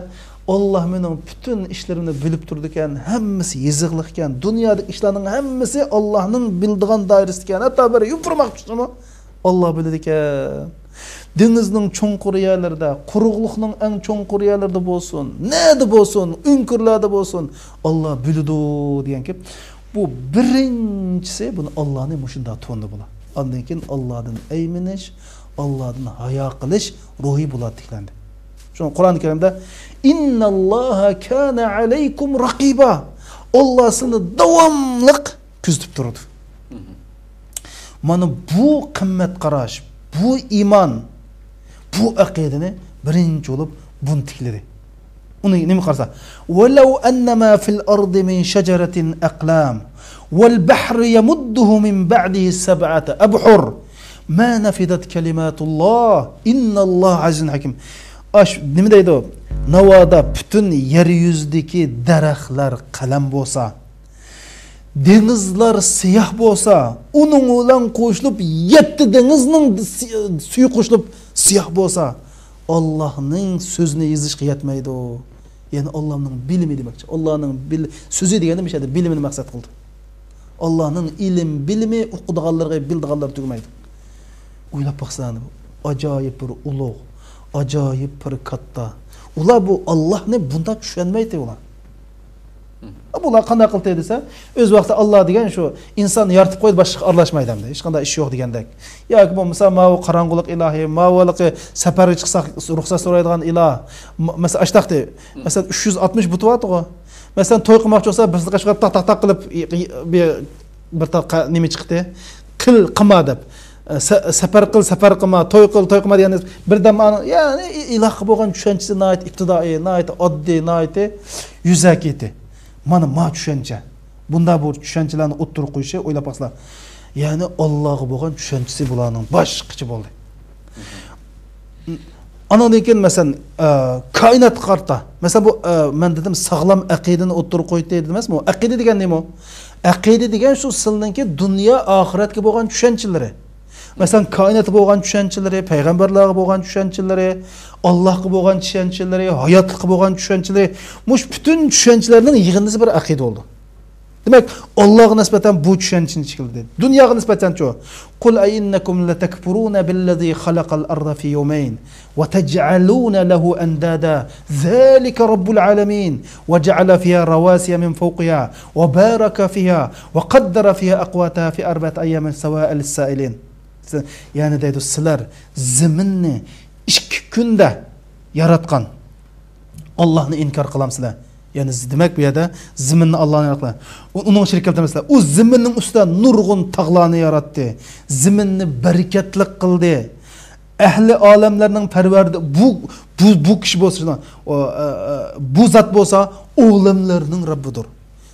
ئاللاھ مېنىڭ پۈتۈن ئىشلىرىمنى بىلىپ تۇرىدىكەن، ھەممىسى يېزىقلىقكەن، دۇنيادىكى ئىشلارنىڭ ھەممىسى ئاللاھنىڭ بىلىدىغان دائىرىسىدىكەن، ھەتتا بىر يوپۇرماق چۈشسىمۇ، ئاللاھ بىلىدىكەن. دېڭىزنىڭ چوڭقۇر يەرلىرىدە، قۇرۇقلۇقنىڭ ئەڭ چوڭقۇر يەرلىرىدە بولسۇن، نەدە بولسۇن، ئۆڭكۈرلەردە بولسۇن، ئاللاھ بىلىدۇ دېگەن گەپ. بۇ بىرىنچىسى، بۇنى ئاللاھنى مۇشۇنداق تونۇدى بۇلار. ئاندىن كېيىن ئاللاھدىن ئەيمىنىش، ئاللاھدىن ھايا قىلىش روھى بۇلار تىكلەندى. شۇڭا قۇرئان كەرىمدە، «إن الله كان عليكم رقيبا». ئاللاھ سىلىنى داۋاملىق كۆزىتىپ تۇرىدۇ. مانا بۇ قىممەت قاراش، بۇ ئىمان، بۇ ئەقىدىنى بىرىنچى بولۇپ بۇنى تىكلىدى. ئۇنى نېمە قارىسا، «ولو أن ما في الأرض من شجرة أقلام والبحر يمده من بعده سبعة أبحر ما نفدت كلمات الله إن الله عزيز حكيم». ئاش، نېمە دەيدۇ؟ ناۋادا پۈتۈن يەر يۈزىدىكى دەرەخلەر قەلەم بولسا، دېڭىزلار سىياھ بولسا، ئۇنىڭ بىلەن قوشۇلۇپ يەتتە دېڭىزنىڭ سى-، سۈيى قوشۇلۇپ سىياھ بولسا، ئاللاھنىڭ سۆزىنى يېزىشقا يەتمەيدۇ. يەنى ئاللانىڭ بىلىمى دېمەكچى. ئاللانىڭ بىل-، سۆزى دېگەندە مۇشۇ يەردە بىلىمىنى مەقسەت قىلدى. ئاللانىڭ ئىلىم، بىلىمى ئۇقىدىغانلىرىغا، بىلىدىغانلىرى تۈگىمەيدۇ. ئويلاپ باقساڭ، ئاجايىپ بىر ئۇلۇغ، ئاجايىپ بىر كاتتا. ئۇلار بۇ ئاللاھنى بۇنداق چۈشەنمەيتتى ئۇلار. بۇلار قانداق قىلدى دېسە، ئۆز ۋاقتىدا ئاللا دېگەن شۇ ئىنسان يارىتىپ قويدى، باشقىغا ئارىلاشمايدۇ ئەمدى. ھېچقانداق ئىش يوق دېگەندەك. ياكى بولمىسا ماۋۇ قاراڭغۇلۇق ئىلاھى، ماۋۇ ھېلىقى سەپەرگە چىقساق رۇخسەت سورايدىغان ئىلاھ. م-، مەسىلەن، ئاشتاقتى. مەسىلەن، ئۈچ يۈز ئاتمىش بۇتى بارتىغۇ. مەسىلەن، توي قىلماقچى بولسا، بىرسىگە قاچىغا تاق، تاق، تاق قىلىپ، ي-، ي-، بىر، بىر تاق نېمە چىقتى؟ قىل، قىلما دەپ. سە-، سەپەر قىل، سەپەر قىلما، توي قىل، توي قىلما دېگەن بىردەم ئانىڭ، يەنى ئى-، ئىلاھقا بولغان چۈشەنچىسى ناھايىتى ئىپتىدائىي، ناھايىتى ئاددىي، ناھايىتى يۈزەكى ئىدى. مانا، ما چۈشەنچە. بۇنداق بۇ چۈشەنچىلەرنى ئوتتۇرىغا قويۇشى، ئويلاپ باقسىلا. يەنى ئاللاغا بولغان چۈشەنچىسى بۇلارنىڭ باشقىچە بولدى. ئانىڭدىن كېيىن، مەسىلەن، ئە، كائىناتقا قارىتا. مەسىلەن، بۇ، ئە، مەن دېدىم، ساغلام ئەقىدىنى ئوتتۇرىغا قويدى دېدىم ئەمەسمۇ؟ ئەقىدە دېگەن نېمە؟ ئەقىدە دېگەن شۇ سىلىنىڭكى دۇنيا ئاخىرەتكە بولغان چۈشەنچىلىرى. مەسىلەن، كائىناتقا بولغان چۈشەنچىلىرى، پەيغەمبەرلەرگە بولغان چۈشەنچىلىرى، ئاللاھقا بولغان چۈشەنچىلىرى، ھاياتلىققا بولغان چۈشەنچىلىرى، مۇشۇ پۈتۈن چۈشەنچىلەرنىڭ يىغىندىسى بىر ئەقىدە بولىدۇ. دېمەك، ئاللاغا نىسبەتەن بۇ چۈشەنچىنى شەكىللىدى. دۇنياغا نىسبەتەنچۇ؟ قل أئنكم لتكفرون بالذي خلق الأرض في يومين وتجعلون له أندادا ذلك رب العالمين وجعل فيها رواسي من فوقها وبارك فيها وقدر فيها أقواتها في أربعة أيام سواء للسائلين. يەنى دەيدۇ، سىلەر زېمىننى ئىككى كۈندە ياراتقان ئاللاھنى ئىنكار قىلامسىلەر؟ يەنى، دېمەك، بۇ يەردە زېمىننى ئاللاھنى ياراتقان. ئۇ، ئۇنىڭ شېرىك كەلتۈرمەسلەر. ئۇ زېمىننىڭ ئۈستىدە نۇرغۇن تاغلارنى ياراتتى. زېمىننى بەرىكەتلىك قىلدى. ئەھلى ئالەملەرنىڭ پەرۋەردە-، بۇ، بۇ، بۇ كىشى بولسا، شۇنىڭ، ئۇ، ئە، ئە، بۇ زات بولسا ئالەملەرنىڭ رەببىدۇر.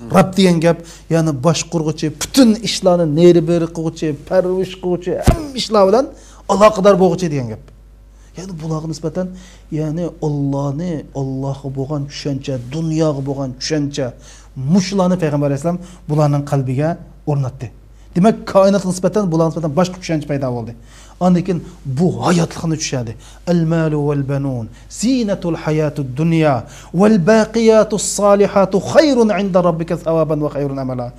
رەب دېگەن گەپ، يەنى باشقۇرغۇچى، پۈتۈن ئىشلارنى نېرى-بېرى قىلغۇچى، پەرۋىش قىلغۇچى، ھەممە ئىشلار بىلەن ئالاقىدار بولغۇچى دېگەن گەپ. يەنى بۇلارغا نىسبەتەن، يەنى ئاللانى، ئاللاغا بولغان چۈشەنچە، دۇنياغا بولغان چۈشەنچە، مۇشۇلارنى پەيغەمبەر ئەلەيھىسسالام بۇلارنىڭ قەلبىگە ئورناتتى. دېمەك، كائىناتقا نىسبەتەن، بۇلارغا نىسبەتەن باشقا چۈشەنچە پەيدا بولدى. ئاندىن كېيىن بۇ ھاياتلىقنى چۈشەندى. المال والبنون زينة الحياة الدنيا والباقيات الصالحات خير عند ربك ثوابا وخير أملا.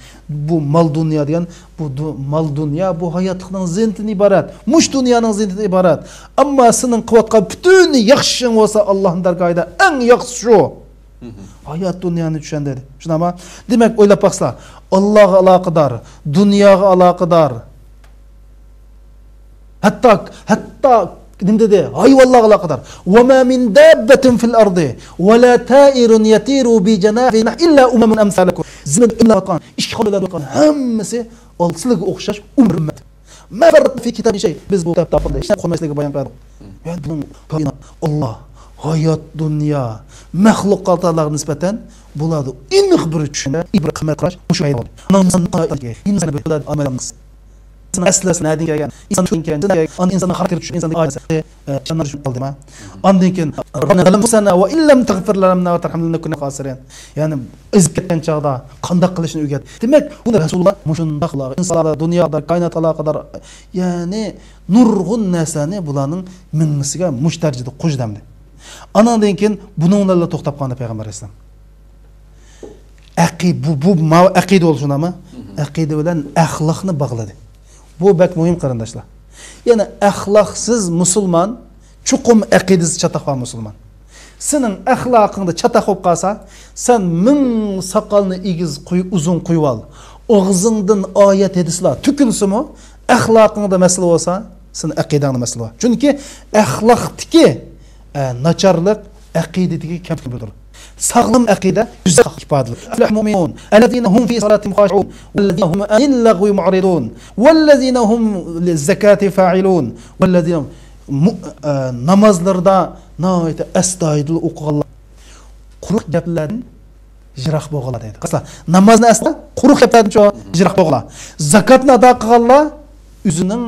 بۇ مال دۇنيا دېگەن، بۇ دۇ-، مال دۇنيا بۇ ھاياتلىقنىڭ زىننىتىدىن ئىبارەت. مۇشۇ دۇنيانىڭ زىننىتىدىن ئىبارەت. ئەمما سېنىڭ قىلىۋاتقان پۈتۈن ياخشى ئىشىڭ بولسا، ئاللاھنىڭ دەرگاھىدا ئەڭ ياخشىسى شۇ. ھايات دۇنيانى چۈشەندى. شۇنداقمۇ؟ دېمەك، ئويلاپ باقسىلا، ئاللاغا ئالاقىدار، دۇنياغا ئالاقىدار، ھەتتا، ھەتتا نېمە دېدى؟ ھايۋانلارغا ئالاقىدار. وما من دابة في الأرض ولا طائر يطير بجناحيه إلا أمم أمثالكم. زېمىندا ئۆمىلەۋاتقان، ئىككى قول بىلەن تۇرۇپ قالغان ھەممىسى سىلەرگە ئوخشاش ئۈممەت. ما فرطنا في الكتاب من شيء. بىز بۇ كىتابتا ھېچ نەرسە قويماي سىلەرگە بايان قىلدۇق. يەنى بۇنىڭ كائىنات، ئاللا، ھايات دۇنيا، مەخلۇقاتلارغا نىسبەتەن بۇلاردا ئېنىق بىر چۈشەنچە، بىر قىممەت قاراش مۇشۇ پەيدا بولدى. ئاناڭ ئىنسان، ئىنسان، ئىنسان ئەسلىسى نەدىن كەلگەن؟ ئىنسان نەدىن كەلگەن؟ ئاندىن ئىنساننىڭ خاراكتېرى چۈشۈپ، ئىنساننىڭ ئائىلىسى، ئە، جانلار چۈشۈپ قالدىما؟ ئاندىن كېيىن، ربنا ظلمنا أنفسنا وإن لم تغفر لنا وترحمنا لنكونن من الخاسرين. يەنى ئېزىپ كەتكەن چاغدا قانداق قىلىشنى ئۆگەت. دېمەك، بۇنى رەسۇلۇللا مۇشۇنداق ئىنسانلار، دۇنياغا، كائىناتقا ئالاقىدار، يەنى نۇرغۇن نەرسىنى بۇلارنىڭ مېڭىسىگە مۇشۇ دەرىجىدە قوشتى. ئاناندىن كېيىن بۇنىڭ بىلەن توختاپ قالدى پەيغەمبەر ئەلەيھىسسالام. ئەقىدە، بۇ، بۇ، ماۋۇ ئەقىدە بولدى، شۇنداقمۇ؟ ئەقىدە بىلەن ئەخلاقنى باغلىدى. بۇ بەك مۇھىم، قېرىنداشلار. يەنى ئەخلاقسىز مۇسۇلمان چوقۇم ئەقىدىسى چاتاق بار مۇسۇلمان. سېنىڭ ئەخلاقىڭدا چاتاق بولۇپ قالسا، سەن مىڭ ساقالنى ئېگىز قوي-، ئۇزۇن قويۇۋال، ئاغزىڭدىن ئايەت، ھەدىسلەر تۆكۈلسىمۇ، ئەخلاقىڭدا مەسىلە بولسا، سېنىڭ ئەقىدەڭدە مەسىلە بار. چۈنكى ئەخلاقتىكى، ئە، ناچارلىق ئەقىدىدىكى كەمتۈكلۈكتۇر. ساغلام ئەقىدە گۈزەل ئىپادىلىك. أفلح المؤمنون الذين هم في صلاتهم خاشعون والذين هم عن اللغو معرضون والذين هم للزكاة فاعلون والذين مۇ-، ئە، نامازلىرىدا ناھايىتى ئەستايىدىل ئوقۇغانلار، قۇرۇق گەپلەردىن يىراق بولغانلار دەيدۇ. قارىسا، نامازنى ئەسلا قۇرۇق گەپلەردىن چوڭ يىراق بولغانلار. زاكاتنى ئادا قىلغانلار، ئۆزىنىڭ،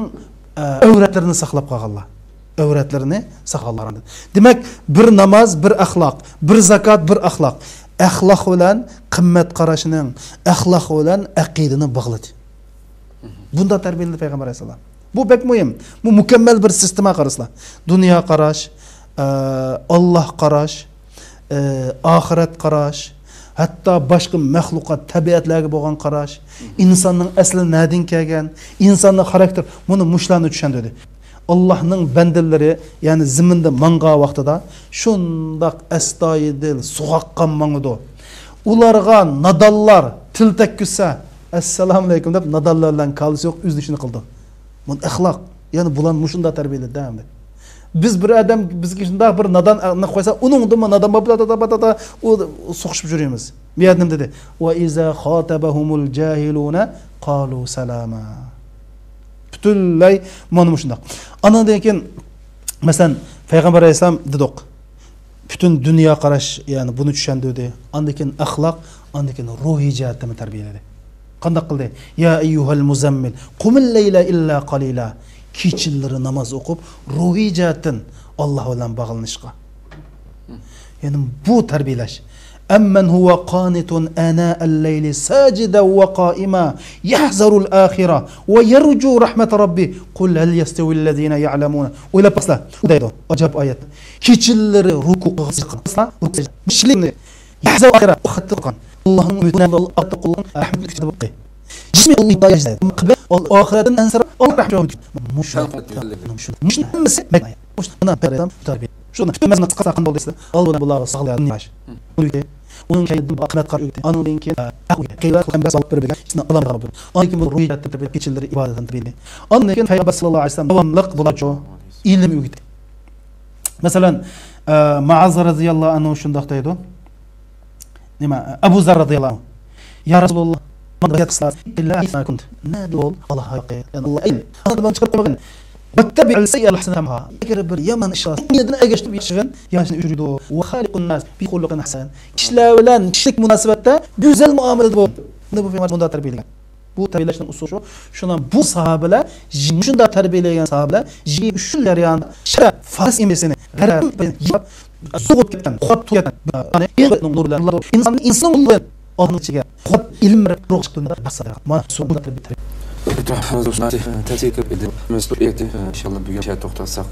ئە، ئەۋرەتلىرىنى ساقلاپ قالغانلار. ئەۋرەتلىرىنى ساقلىغانلار. دېمەك، بىر ناماز، بىر ئەخلاق، بىر زاكات، بىر ئەخلاق. ئەخلاق بىلەن قىممەت قاراشنىڭ، ئەخلاق بىلەن ئەقىدىنى باغلىدى. بۇنداق تەربىيەلىدى پەيغەمبەر ئەلەيھىسسالام. بۇ بەك مۇھىم. بۇ مۇكەممەل بىر سىستېما، قارىسىلا. دۇنيا قاراش، ئە، ئاللاھ قاراش، ئە، ئاخىرەت قاراش، ھەتتا باشقا مەخلۇقات، تەبىئەتلەرگە بولغان قاراش، ئىنساننىڭ ئەسلى نەدىن كەلگەن، ئىنساننىڭ خاراكتېرى، مۇنى، مۇشۇلارنى چۈشەندۈردى. ئاللاھنىڭ بەندىلىرى، يەنى زېمىندا ماڭغان ۋاقتىدا شۇنداق ئەستايىدىل، سوغۇققان ماڭىدۇ. ئۇلارغا نادانلار تىل تەگكۈزسە، ئەسسالامۇئەلەيكۇم دەپ، نادانلار بىلەن كالىسى يوق، ئۆزىنىڭ ئىشىنى قىلىدۇ. بۇنى ئەخلاق. يەنى بۇلارنى مۇشۇنداق تەربىيەلىدى ئەمدى. بىز بىر ئادەم، بىزگە شۇنداق بىر نادان ئەرنى قويسا، ئۇنىڭدىنمۇ نادان بولۇپ، تا، تا، تا، تا، تا، ئۇ سوقۇشۇپ يۈرىمىز. بۇ يەردە نېمە دېدى؟ وإذا خاطبهم الجاهلون قالوا سلاما. پۈتۈنلەي مانا مۇشۇنداق. ئانىڭدىن كېيىن، مەسىلەن، پەيغەمبەر ئەلەيھىسسالام دېدۇق، پۈتۈن دۇنيا قاراش، يەنى بۇنى چۈشەندۈردى. ئاندىن كېيىن ئەخلاق، ئاندىن كېيىن روھىي جەھەتتىنمۇ تەربىيەلىدى. قانداق قىلدى؟ يا أيها المزمل قم الليل إلا قليلا. كېچىلىرى ناماز ئوقۇپ، روھىي جەھەتتىن ئاللاھ بىلەن باغلىنىشقا. يەنى بۇ تەربىيەلەش. أمن هو قانت آناء الليل ساجدا وقائما يحذر الآخرة ويرجو رحمة ربه قل هل يستوي الذين يعلمون. ئويلاپ باقسىلا، ئۇ دەيدۇ، ئاجايىپ ئايەت. كېچىلىرى رۇكۇ قىلغان، رۇكۇ سەجدە، يەھزەر ئاخىرە، ئاخىرەتتە قالغان، ئاللاھنىڭ ئۈمىدىنى ئالدى، ئاخىرەتتە قالغان، رەھمىتىنى كۈتىدۇ. جىسمى ئاللاھ يەھزەر. ئاخىرەتتىن ئەنسىرەپ، ئاللاھ رەھمىتىنى كۈتىدۇ. مۇشۇ، مۇشۇ ھەممىسى مەن-، مۇشۇ مانا بەرەم تەربىيە. شۇنى پۈتۈن مەزمۇن قىسقا قىلغان بولدى دېسە، ئالدى بىلەن بۇلارغا ساغلىق ياردىمى بېرىش. ئۇنىڭ كەينىدىن قىممەت قار ئۆگىتى. ئانىڭدىن كېيىن، ئە، ھەق ئۆگىتى. قەيلەر قىلغان بەس ئالىپ بېرىدىغان ئىشنى ئالامدىغان بولدى. ئاندىن كېيىن بۇ روھىي جەھەتتىن تەربىيە، كېچىلىرى ئىبادەتتىن تەربىيە. ئاندىن كېيىن پەيغەمبەر ساللاللاھۇ ئەلەيھى ۋەسەللەم داۋاملىق بۇلارچۇ ئىلىم ئۆگىتى. مەسىلەن، ئە، مائاز رەزىياللاھۇ ئەنھۇ شۇنداق دەيدۇ. نېمە، ئەبۇ زەر رەزىياللاھۇ ئەنھۇ. يا رەسۇلاللاھ، ماڭا ۋەسىيەت قىلسىڭىز، ئىتتەقىللاھە ھەيسۇما كۇنت. نەدە بول، ئاللاھقا يېقىن. يەنى ئاللاھ ئەيلە. ئاندىن چىقىرىپ قويمىغىن. واتبع السيئة الحسنة تمحها. ئەگەر بىر يامان ئىش قىلساڭ، ئۇنىڭدىن ئەگەشتۈرۈپ ياخشى قىلغىن، ياخشىنى ئۆچۈرىدۇ. وخالق الناس بخلق حسن. كىشىلەر بىلەن كىشىلىك مۇناسىۋەتتە گۈزەل مۇئامىلىدە بول. مانا بۇ پەيغەمبەر مۇنداق تەربىيەلىگەن. بۇ تەربىيەلەشنىڭ ئۇسۇلى شۇ. شۇنىڭ بۇ ساھابىلەر، مۇشۇنداق تەربىيەلەيدىگەن ساھابىلەر يىگىرمە ئۈچ يىل جەريانىدا شەرەپ، فارس ئىمپېرىيىسىنى غەرب يىغلاپ، سوغۇپ كەتكەن، قۇۋۋەت تۇتۇپ كەتكەن، يەنى ئىنساننىڭ نۇرى بىلەن، ئىنساننىڭ، ئىنساننىڭ نۇرى بىلەن ئالدىنىڭ ئىچىگە قۇۋۋەت، ئىلىم بېرىپ، روھ چىقتى. مانا شۇ بۇ تەربىيە. تەسىر كۆپ ئىدى. مەجبۇر ئىدى. ئىنشاللا بۈگۈن شەھەر توختاتساق،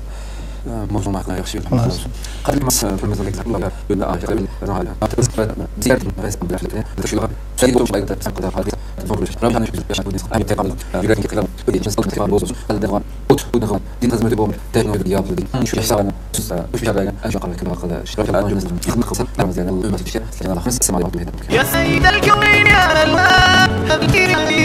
موزۇڭ ھەققىدە ياخشى بىلىمىز. قەدىمىز، يا سيد الكونين يا الله، أبدلني